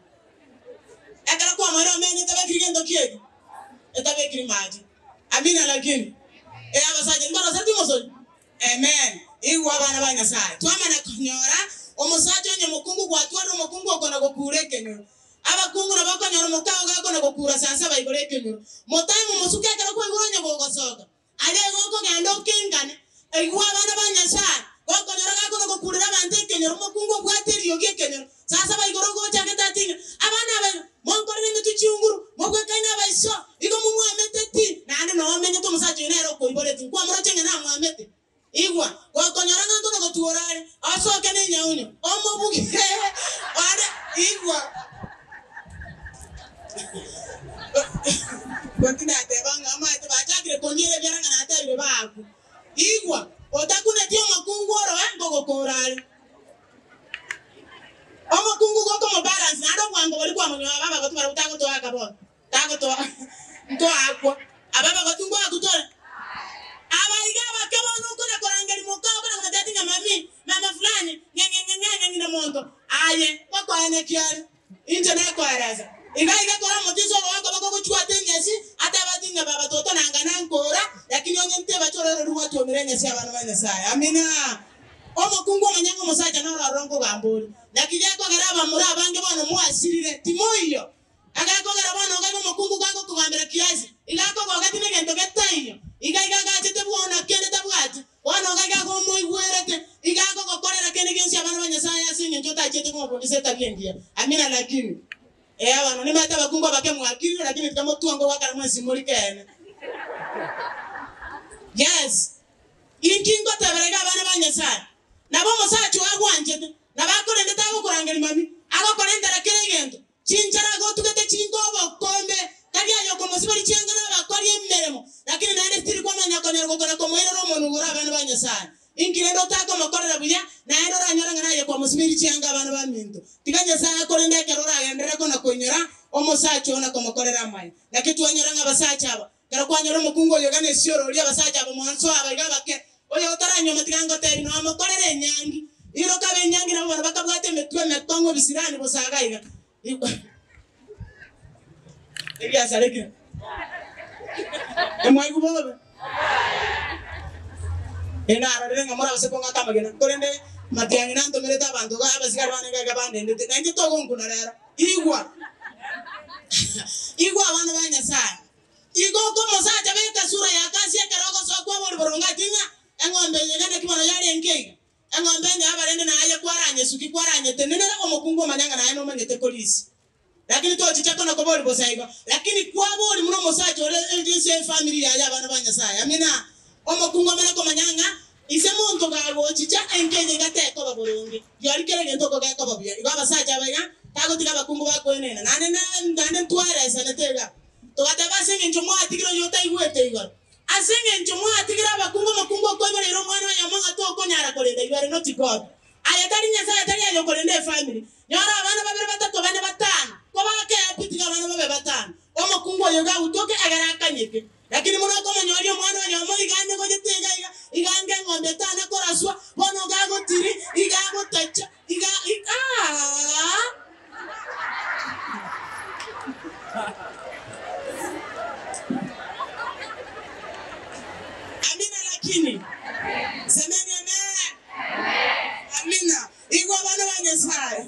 Ekero kwamoire omena etabekiri gento ki eke? Etabekiri mache. Amina lakini. Ee abasacha mbaroseti omosori? Amen. Igwa abana ba Nyasae. Twamana konyora omosacha onye omokungu gwatwarire omokungu okona gokura ekenyoro. Abakungu nabo okonyora omokao gakona gokura saa saba igoro ekenyoro. Motae momosuke ekero kwaigure onye gogosoka. Aria igo okogenda okengane. Igwa abana ba Nyasae, gokonyora gakona gokurera abanto ekenyoro, omokungu obwate eriogi ekenyoro, saa saba igoro ogochagete ati ng'a, Abana aba iga, monkorere emetwe chiunguru, mobwekaine abaiso, igo momwamete ti, naende noo omenyete omosacha oyo nere okoiboreti, nkwamoroche ng'a namwamete. Igwa, gokonyora ng'a nkona gotuora are, osoke nenyaunyo, omobugie are, igwa. Gotinateba ng'a amaete bachakire kondiera ebiara ng'a natebire baakwe. Igwa, otakuneti omokungu oroe nkogokora are. Omokungu gokomobalance naende obwango boria kwamonyora aba abagotu barabwo tagotoaka bono, tagotoa ntoakwa. Aba abagotu ngoakwa tore. Aba iga abake bono okona korangeria moka okona komotebia ati ng'a mami, mama fulani, ng'eng'eng'eng'e ng'ina monto. Aye, ngokoenekia are. Inche nakoeresa, iga iga kora omotiso ogoaka bakogochwata enyasi, atebe ati ng'a baba toto nanga nankora, lakini onye ntebache oroiro rwo gwatwomire enyasi abana ba Nyasaye. Amina. Omokungu omanye ng'a omosacha noro ororo nkogamba ore. Naki gekogera abamura abange bono mwasirire, timoiyo. Agekogera bono okaigwa omokungu gagokogambera kiasi, iga akogogeti negento getaiyo, iga iga agachete bwoo na kende tabwati. Bono iga iga agomoigwerete, iga agogokorera kende gionsi abana ba Nyasae ase engencho otachiete komofundisa etabia engiya. Amina lakini. Ee abana, nimanyete abakungu abake mwakirire, lakini tiga motwange goakana mwensi more keene. Yes. Inki ngotebera iga abana ba Nyasae? Nabo omosacha oo agwanchete, nabo akorendete agokorangeria mami, agokorentera kera egento, Chinchara gotugete chinko obokombe, tari aye okomosiboria chianga na abakori emeremo, lakini naende tiri kwamanya konyora gokora komoirera omonwa igoro abana ba Nyasae. Inki rende otakomokorera buya, naende oranyore ng'a naye kwamosibeiri chianga abana baminto? Tiga Nyasae akorende ekero oragenderere kona-koinyora omosacha oo na komokorera amaya. Naki twanyora ng'a abasacha aba, ekero kwanyora omokungu oyo iga nesioro oria abasacha aba mwanso aba iga abake, oyo otaranyuoma tiga ngotebi nomokorere enyangi. Iroka ab'enyangi nabo barabwo bakabwate emetwe emekong'u ebisirani bosa iga iga. Ebiasarekire. Emwaigwa bobe? Ee narorire ng'a morabase kong'aka amagena, korende Matiang'i nantomerete abanto iga abasigari bane iga iga bandendete, na inche togonkuna rero. Igwa! Igwa abana ba Nyasae. Igo okomosacha beka sura ya kasi ekero ogosoa kwabori boronge ati ng'a eng'ombe eye iga naki bono yarenge iga. Eng'ombe ende y'abarende naye kwaranyesuki kwaranyetenenera omokungu omanye ng'a naye nomanyete korisia. Lakini tochicha kona kobori bosa igo, lakini kwabori buna omosacha ore ense efamiri yaye abana ba Nyasaye. Amina. Omokungu amanye komanya ng'a ise monto gagochicha enka eye iga tekoba boronge. Riori kera egento oko gekoba buya. Igo abasacha aba iga tagotiga abakungu bakoenena. Naende naende ntwaresanete iga. Togateba ase engencho mwatigire oyo otaigwete igoro. Ase engencho mwatigire abakungu omokungu okoiboreire omwana oyomo ng'a tokonyara korenda you are not God. Aye tari Nyasae, tari aye okorenda efamiri. Nyora abana babere, batato, bane, batano. Kobakea pi, tiga abana babe batano. Omokungu oyo iga agutoke, egere akanyeke. Lakini buna okomonyoria omwana oyomo iga ande gochete iga iga, iga ange eng'ombe etana koraswa, bono iga agotiri, iga agotacha, iga aah. Amina lakini. Semeni amen. Amina. Igwa abana ba Nyasae.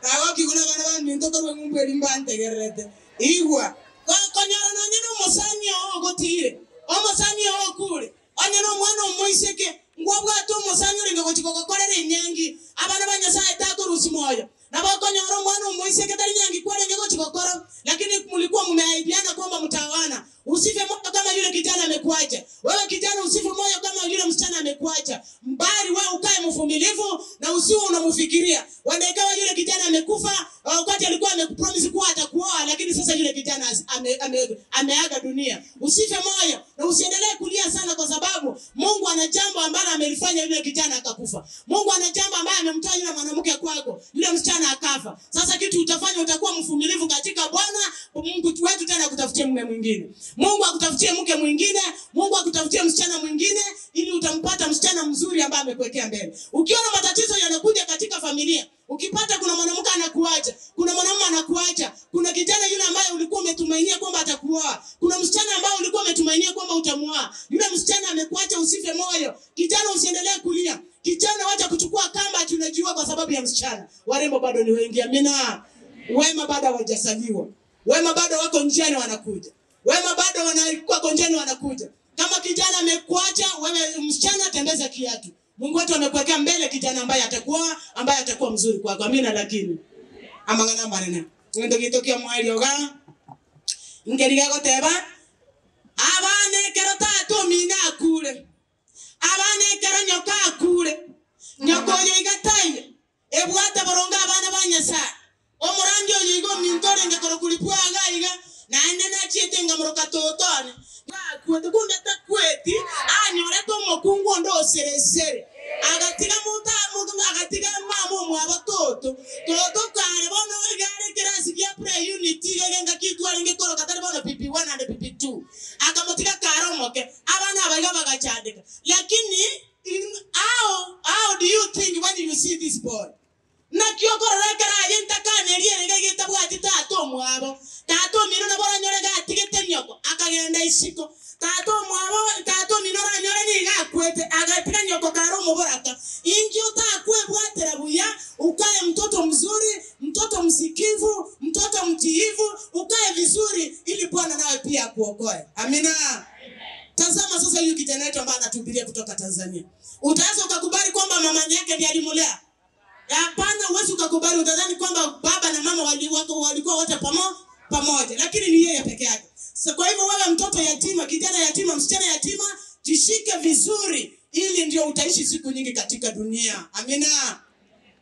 Nagokia buna abana baminto korwa eng'umbu eria mbantegererete. Igwa. Gokonyora nonya nomosani oo ogotiire, omosani oo okure, onye nomwana omoiseke, ngwabwate omosani orenge gochia gogokorera enyangi. Abana ba Nyasae takorusia moyo. Nabo okonyora omwana omoiseke tari nyangi kwarenge gochia gokora, lakini mulikuwa mumeahidiana kwamba mtaoana. Usife moyo kama yule kijana amekuacha. Wewe kijana usife moyo kama yule msichana amekuacha. Mbali wewe ukae mvumilivu na usiwe unamfikiria. Wenda ikawa yule kijana amekufa wakati alikuwa amekupromise kuwa atakuoa, lakini sasa yule kijana ame, ame, ameaga dunia. Usife moyo na usiendelee kulia sana, kwa sababu Mungu ana jambo ambalo amelifanya yule kijana akakufa. Mungu ana jambo ambaye amemtoa yule mwanamke kwako, yule msichana akafa. Sasa kitu utafanya, utakuwa mvumilivu katika Bwana Mungu wetu, tena akutafutie mume mwingine. Mungu akutafutie mke mwingine, Mungu akutafutie msichana mwingine, ili utampata msichana mzuri ambaye amekuwekea mbele. Ukiona matatizo yanakuja katika familia, ukipata kuna mwanamke anakuacha, kuna mwanamume anakuacha, kuna kijana yule ambaye ulikuwa umetumainia kwamba atakuoa, kuna msichana ambaye ulikuwa umetumainia kwamba utamuoa, yule msichana amekuacha, usife moyo. Kijana usiendelee kulia. Kijana wacha kuchukua kamba ati unajiua kwa sababu ya msichana. Warembo bado ni wengi, amina. Wema bado hawajasaliwa. Wema bado wako njiani wanakuja. Wema bado wako njiani wanakuja. Kama kijana amekuacha, wewe msichana tembeza kiatu. Mungu wetu amekuwekea mbele kijana ambaye atakuoa, ambaye atakuwa mzuri kwako. Amina lakini. Amang'ana amanene. Ngento gitokia mwali oga. Ngeriga goteba abana ekero tata omino akure. Abana ekero nyoka akure. Nyoka oyo iga taiyo. Ebwate boronge abana ba Nyasae. Omorangi oyo iga ominto orenge korokwa Ripwaga iga, naende nachiete nkamoroka toto one. Gakwete, kumbe takweti, anyorete omokungu onde o sere-sere, agatiga monto agatiga mama omwabo toto. Toto kare bono iga are ekerasi gia pre-unit iga iga engaki twarenge koroka tari bono PP1 and PP2. Akamotiga kare omoke, abana aba iga bagachandeka. Lakini how, how do you think when you see this boy? Naki okorora ekero aye ntakana eria ere iga getabwati tata omwabo. Tata omino nabo oranyore gatigete nyoko, akagenda isiko. Tata omwabo, tata omino oranyore nigo akwete, agatiga nyoko kare omoboraka. Inki otakwebwatera buya, ukae mtoto mzuri, mtoto msikivu, mtoto mtiifu, ukae vizuri ili Bwana nawe pia akuokoe. Amina. Tazama sasa huyu kijana wetu ambaye anatuhubiria kutoka Tanzania. Utaweza ukakubali kwamba mama yake ndiye alimulea? Hapana, huwezi ukakubali. Utadhani kwamba baba na mama walikuwa wote pamoja, lakini ni yeye peke yake. So, kwa hivyo wewe mtoto yatima, kijana yatima, msichana yatima, jishike vizuri ili ndio utaishi siku nyingi katika dunia. Amina.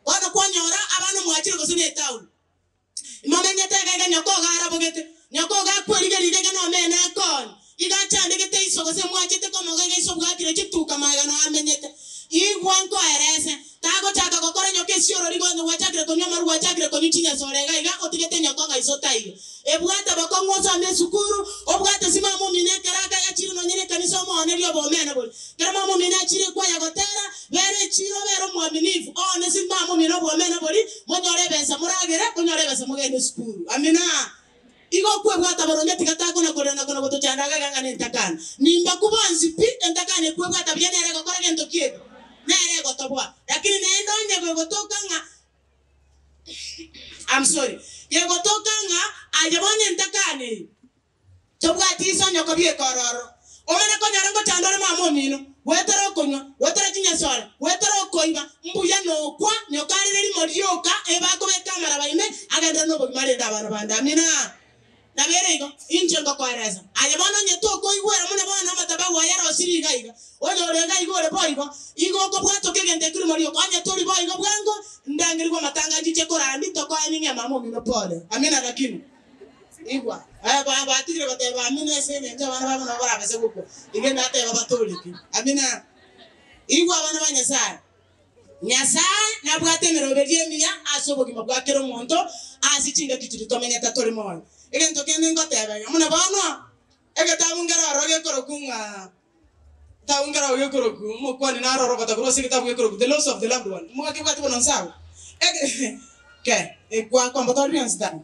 Bono kwanyora abana mwachire gose ne etown. Momenyete iga iga nyoko iga arabogete, nyoko iga akwerigereire iga nomene akoni, iga achandegete iso gose mwachete komoga iga iso bwakire chituka magega noo amenyete. Igwa nkoerese, tagochaka gokora nyoka esiorori gonye gwachakire konywa amarwa gwachakire konywa chinyasore iga iga otigete nyoko ng'a iso taiyo. Ebwate bokong'u osome esukuru, obwate simama omino ekero akayachire nonye na ekanisa omoonerie obomene boria. Ekero mama omino achire ekwaya gotera, bera echiiro obere omwaminifu, oone simama omino obomene boria, monyore ebesa moragere, monyore ebesa mogende esukuru. Amina. Igo okwebwata boronge tiga takona korera na kona gotochanda iga iga ng'a nentakana. Nimbaku bonsi pi, entakana ekwebwata buya nere egokora gento ki eke? Nere egotoboa. Lakini naende. Onye gegotoka ng'a I'm sorry, gegotoka ng'a aye bono entakana eye, tobwati iso nyoko bieka ororo, omanye konyora ngochanda ore mama omino, goetera okonywa, goetera chinyasore, goetera okoiba, mbuya nokwa nyoko arire rimo rioka ebakobeka amaraba ime, agenderere nobogima arende abana bande. Amina. Nabo ere igo, inche ngokoeresa. Aye bono onye tokoigwera buna bono amatabau aya arosirie iga iga, oyore iga iga ore boigo, igo okobwatoka egento ekio rimo rioka. Onye tori boigo bwango, ndangerigwe amatanga nchiche korandi, tokoe ning'e mama omino pole. Amina lakini. Igwa, aya ba batigire goteba amina ase engencho abana babo nabo barabase gokwa. Iga ndateba batoreke. Amina. Igwa abana ba Nyasaye. Nyasae nabwate emeroberio emiya ase obogima bwa kera omonto ase chingaki chiria tomenyete tore moyo. Egento kende ngoteba iga, buna bono egetabu nkere ororo gekorokwa ng'a egetabu nkere ororo gekorokwa omokwani naro ore ogota korwa ase egetabu gekorokwa The Loss of the Loved One. Mwakebwati bono nse agwo? Ege ke ekwa kwambotoria bionsi tari.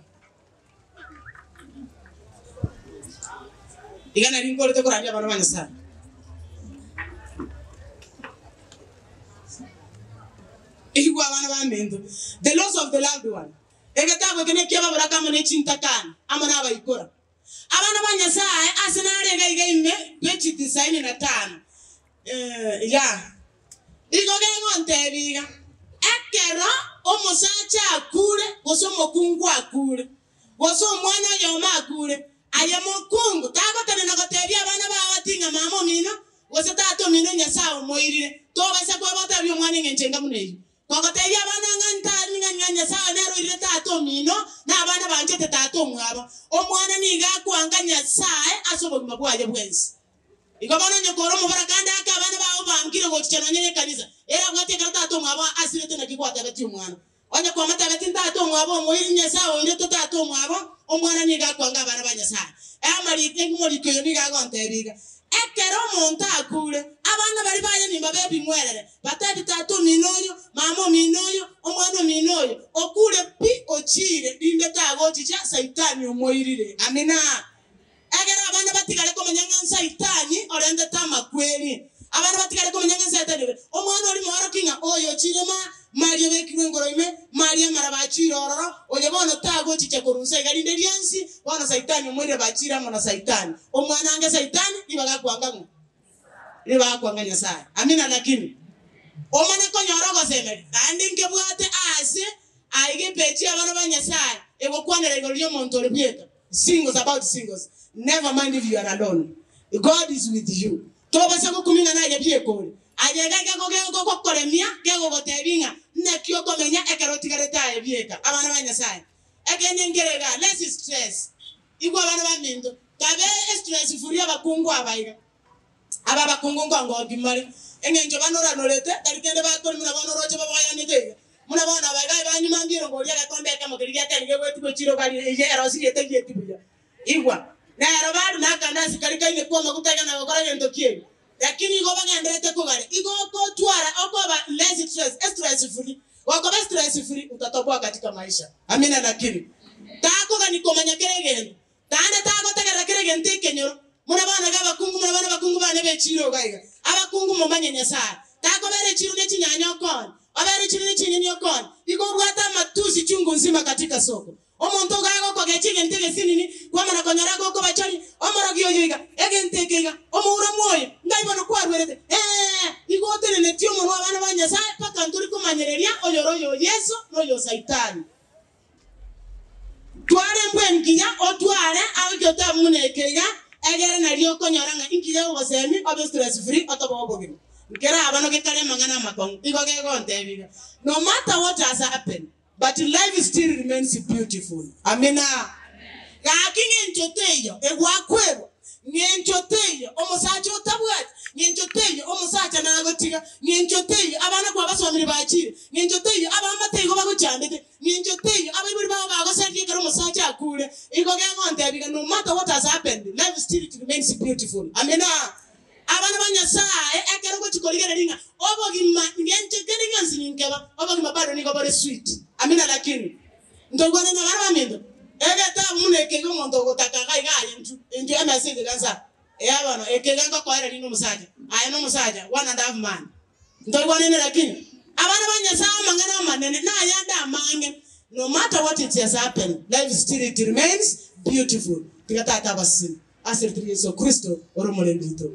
Iga nari nkorete korandia abana ba Nyasae. Igwa abana baminto, The Loss of the Loved One, egetabu eke nekiababoraka amo ne chintakana amo nabaikora. Abana ba Nyasae ase nare iga iga ime peji tisaini na tano. Ya. Igo gegontebia iga, ekero omosacha akure, gose omokungu akure, gose omwana oyomo akure, aye mokungu tagotenena gotebia abana bao ati ng'a mama omino, gose tata omino Nyasae omoirire, tobaisa koba gotebia omwana engencho enga buna eyio. Kogotebia abana ng'a ng'a ng'a Nyasae nere oirire tata omino, na abana banchete tata omwabo. Omwana nigo akoanga Nyasae ase obogima bwaye bwensi. Igo bono onye kore omoboraka ande ake abana bao bankire gochicha nonya nekanisa, ere abwati ekero tata omwabo asirete naki gwatebetie omwana? Onye kwamotebetie ntata omwabo omoiri Nyasae oirete tata omwabo, omwana nigo akwanga abana ba Nyasae. Amariko omoriko oyo nigo agontebia iga, Ekero omonto akure, abana baria baye nimbabe ebing'werere, batebi tata omino oyo, mama omino oyo, omwana omino oyo, okure pi ochiire, rinde tagochicha, Saitani omoirire. Amina. Egere abana batigare komanya ng'a Saitani orentete amakweri. Abana batigare komanya ng'a Saitani orentete. Omwana oria moorokie ng'a oyo ochire ma, maria obekirwe enkoro ime, maria amaraba achiire ororo, oyo bono tagochicha korwa inse iga rinde riensi, bono Saitani omoirire bachiire amo na Saitani. Omwana ange Saitani, ribaga akwanga ng'o? Ribaga akwanga Nyasae. Amina lakini omanye konyora ogosemeria, naende nkebwate aase aiga epeji y'abana ba Nyasae egokwanera igoro ri'omonto ore bweka. Singles about singles never mind if you are alone God is with you tobasa gokumia ng'a naye bieka ore aye iga iga gogokoremia kegogotebia ng'a naki okomenya ekero otigarete aye bieka abana ba Nyasaye ekeene nkere igaa less stress igwa abana baminto kabe estress free abakungu aba iga. Aba abakungu nkongoki more, engencho banoranorete, tari kende bakori buna bono oroche baboyanete iga. Buna bono aba iga banyuma mbirongo oria egekombe ekemo keria giatari gegwetigwa echiro gari eye erosirie tegieti buya. Igwa, nero baru nakandasi karia kainekwa amaguta iga na gokora gento ki'ebi. Lakini igo bagendererete kogare, igo okotwara okoba less stress, estress free. Gokoba estress free, utatoboa katika maisha. Amina lakini. Takogani komanya kera egento. Naende tagotegerera kera egento ekenyoro, buna bono iga abakungu, buna bono abakungu bane b'echiiro iga iga. Abakungu momanye Nyasae. Takobera echiiro ne chinyanya okooni, obere echiiro ne chinyeni okooni. Igo obwate amatusi chungu nzima katika soko. Omonto iga agokogecha egento egesinini, kwamana konyora agokobachori, omorogi oyo iga, egento eke iga, omouramu oyo, ngai bono kwarwerete? Ee, igo otenenetie omonwa abana ba Nyasae mpaka ntori komanyereria oyore oyo o Yeso na oyo o Saitani. Twara embwa engiya, otware agokia otabe buna eke iga, egere nario okonyora ng'a inki gegogosemia obe stress free otobe obogima. Nkeraba nogekare amang'ana amakong'u, igo gegontebia iga, no matter what has happened, but life still remains beautiful. Amina. Gaki ng'encho teiyo egwakwerwa, ng'encho teiyo omosacha otabwati, ng'encho teiyo omosacha nagotiga, ng'encho teiyo abana kwabasomire bachire, ng'encho teiyo abaamate igo bagochandete, Ng'encho teiyo abaibori bao bagoseria ekero omosacha akure. Igo gegontebia iga, no matter what has happened, life still it remains beautiful. Amina. Abana ba Nyasae, ekero ogochia korigereria ng'a obogima ng'encho kende gionsi ninkeba, obogima bado nigo bore sweet. Amina lakini ntoigwane na abana baminto, egetabu buna eke iga omonto ogotaka iga iga aye intwe, intwe emesa eye iga nsa, eya bono eke iga nkokoereria nomosacha, aye nomosacha, one and half man. Ntoigwanene lakini? Abana ba Nyasae amang'ana amanene nayande amange, no matter what it has happened, life still it remains beautiful. Tiga Tata abasesenie ase rieta ria Yeso Kristo ore omorembe oito.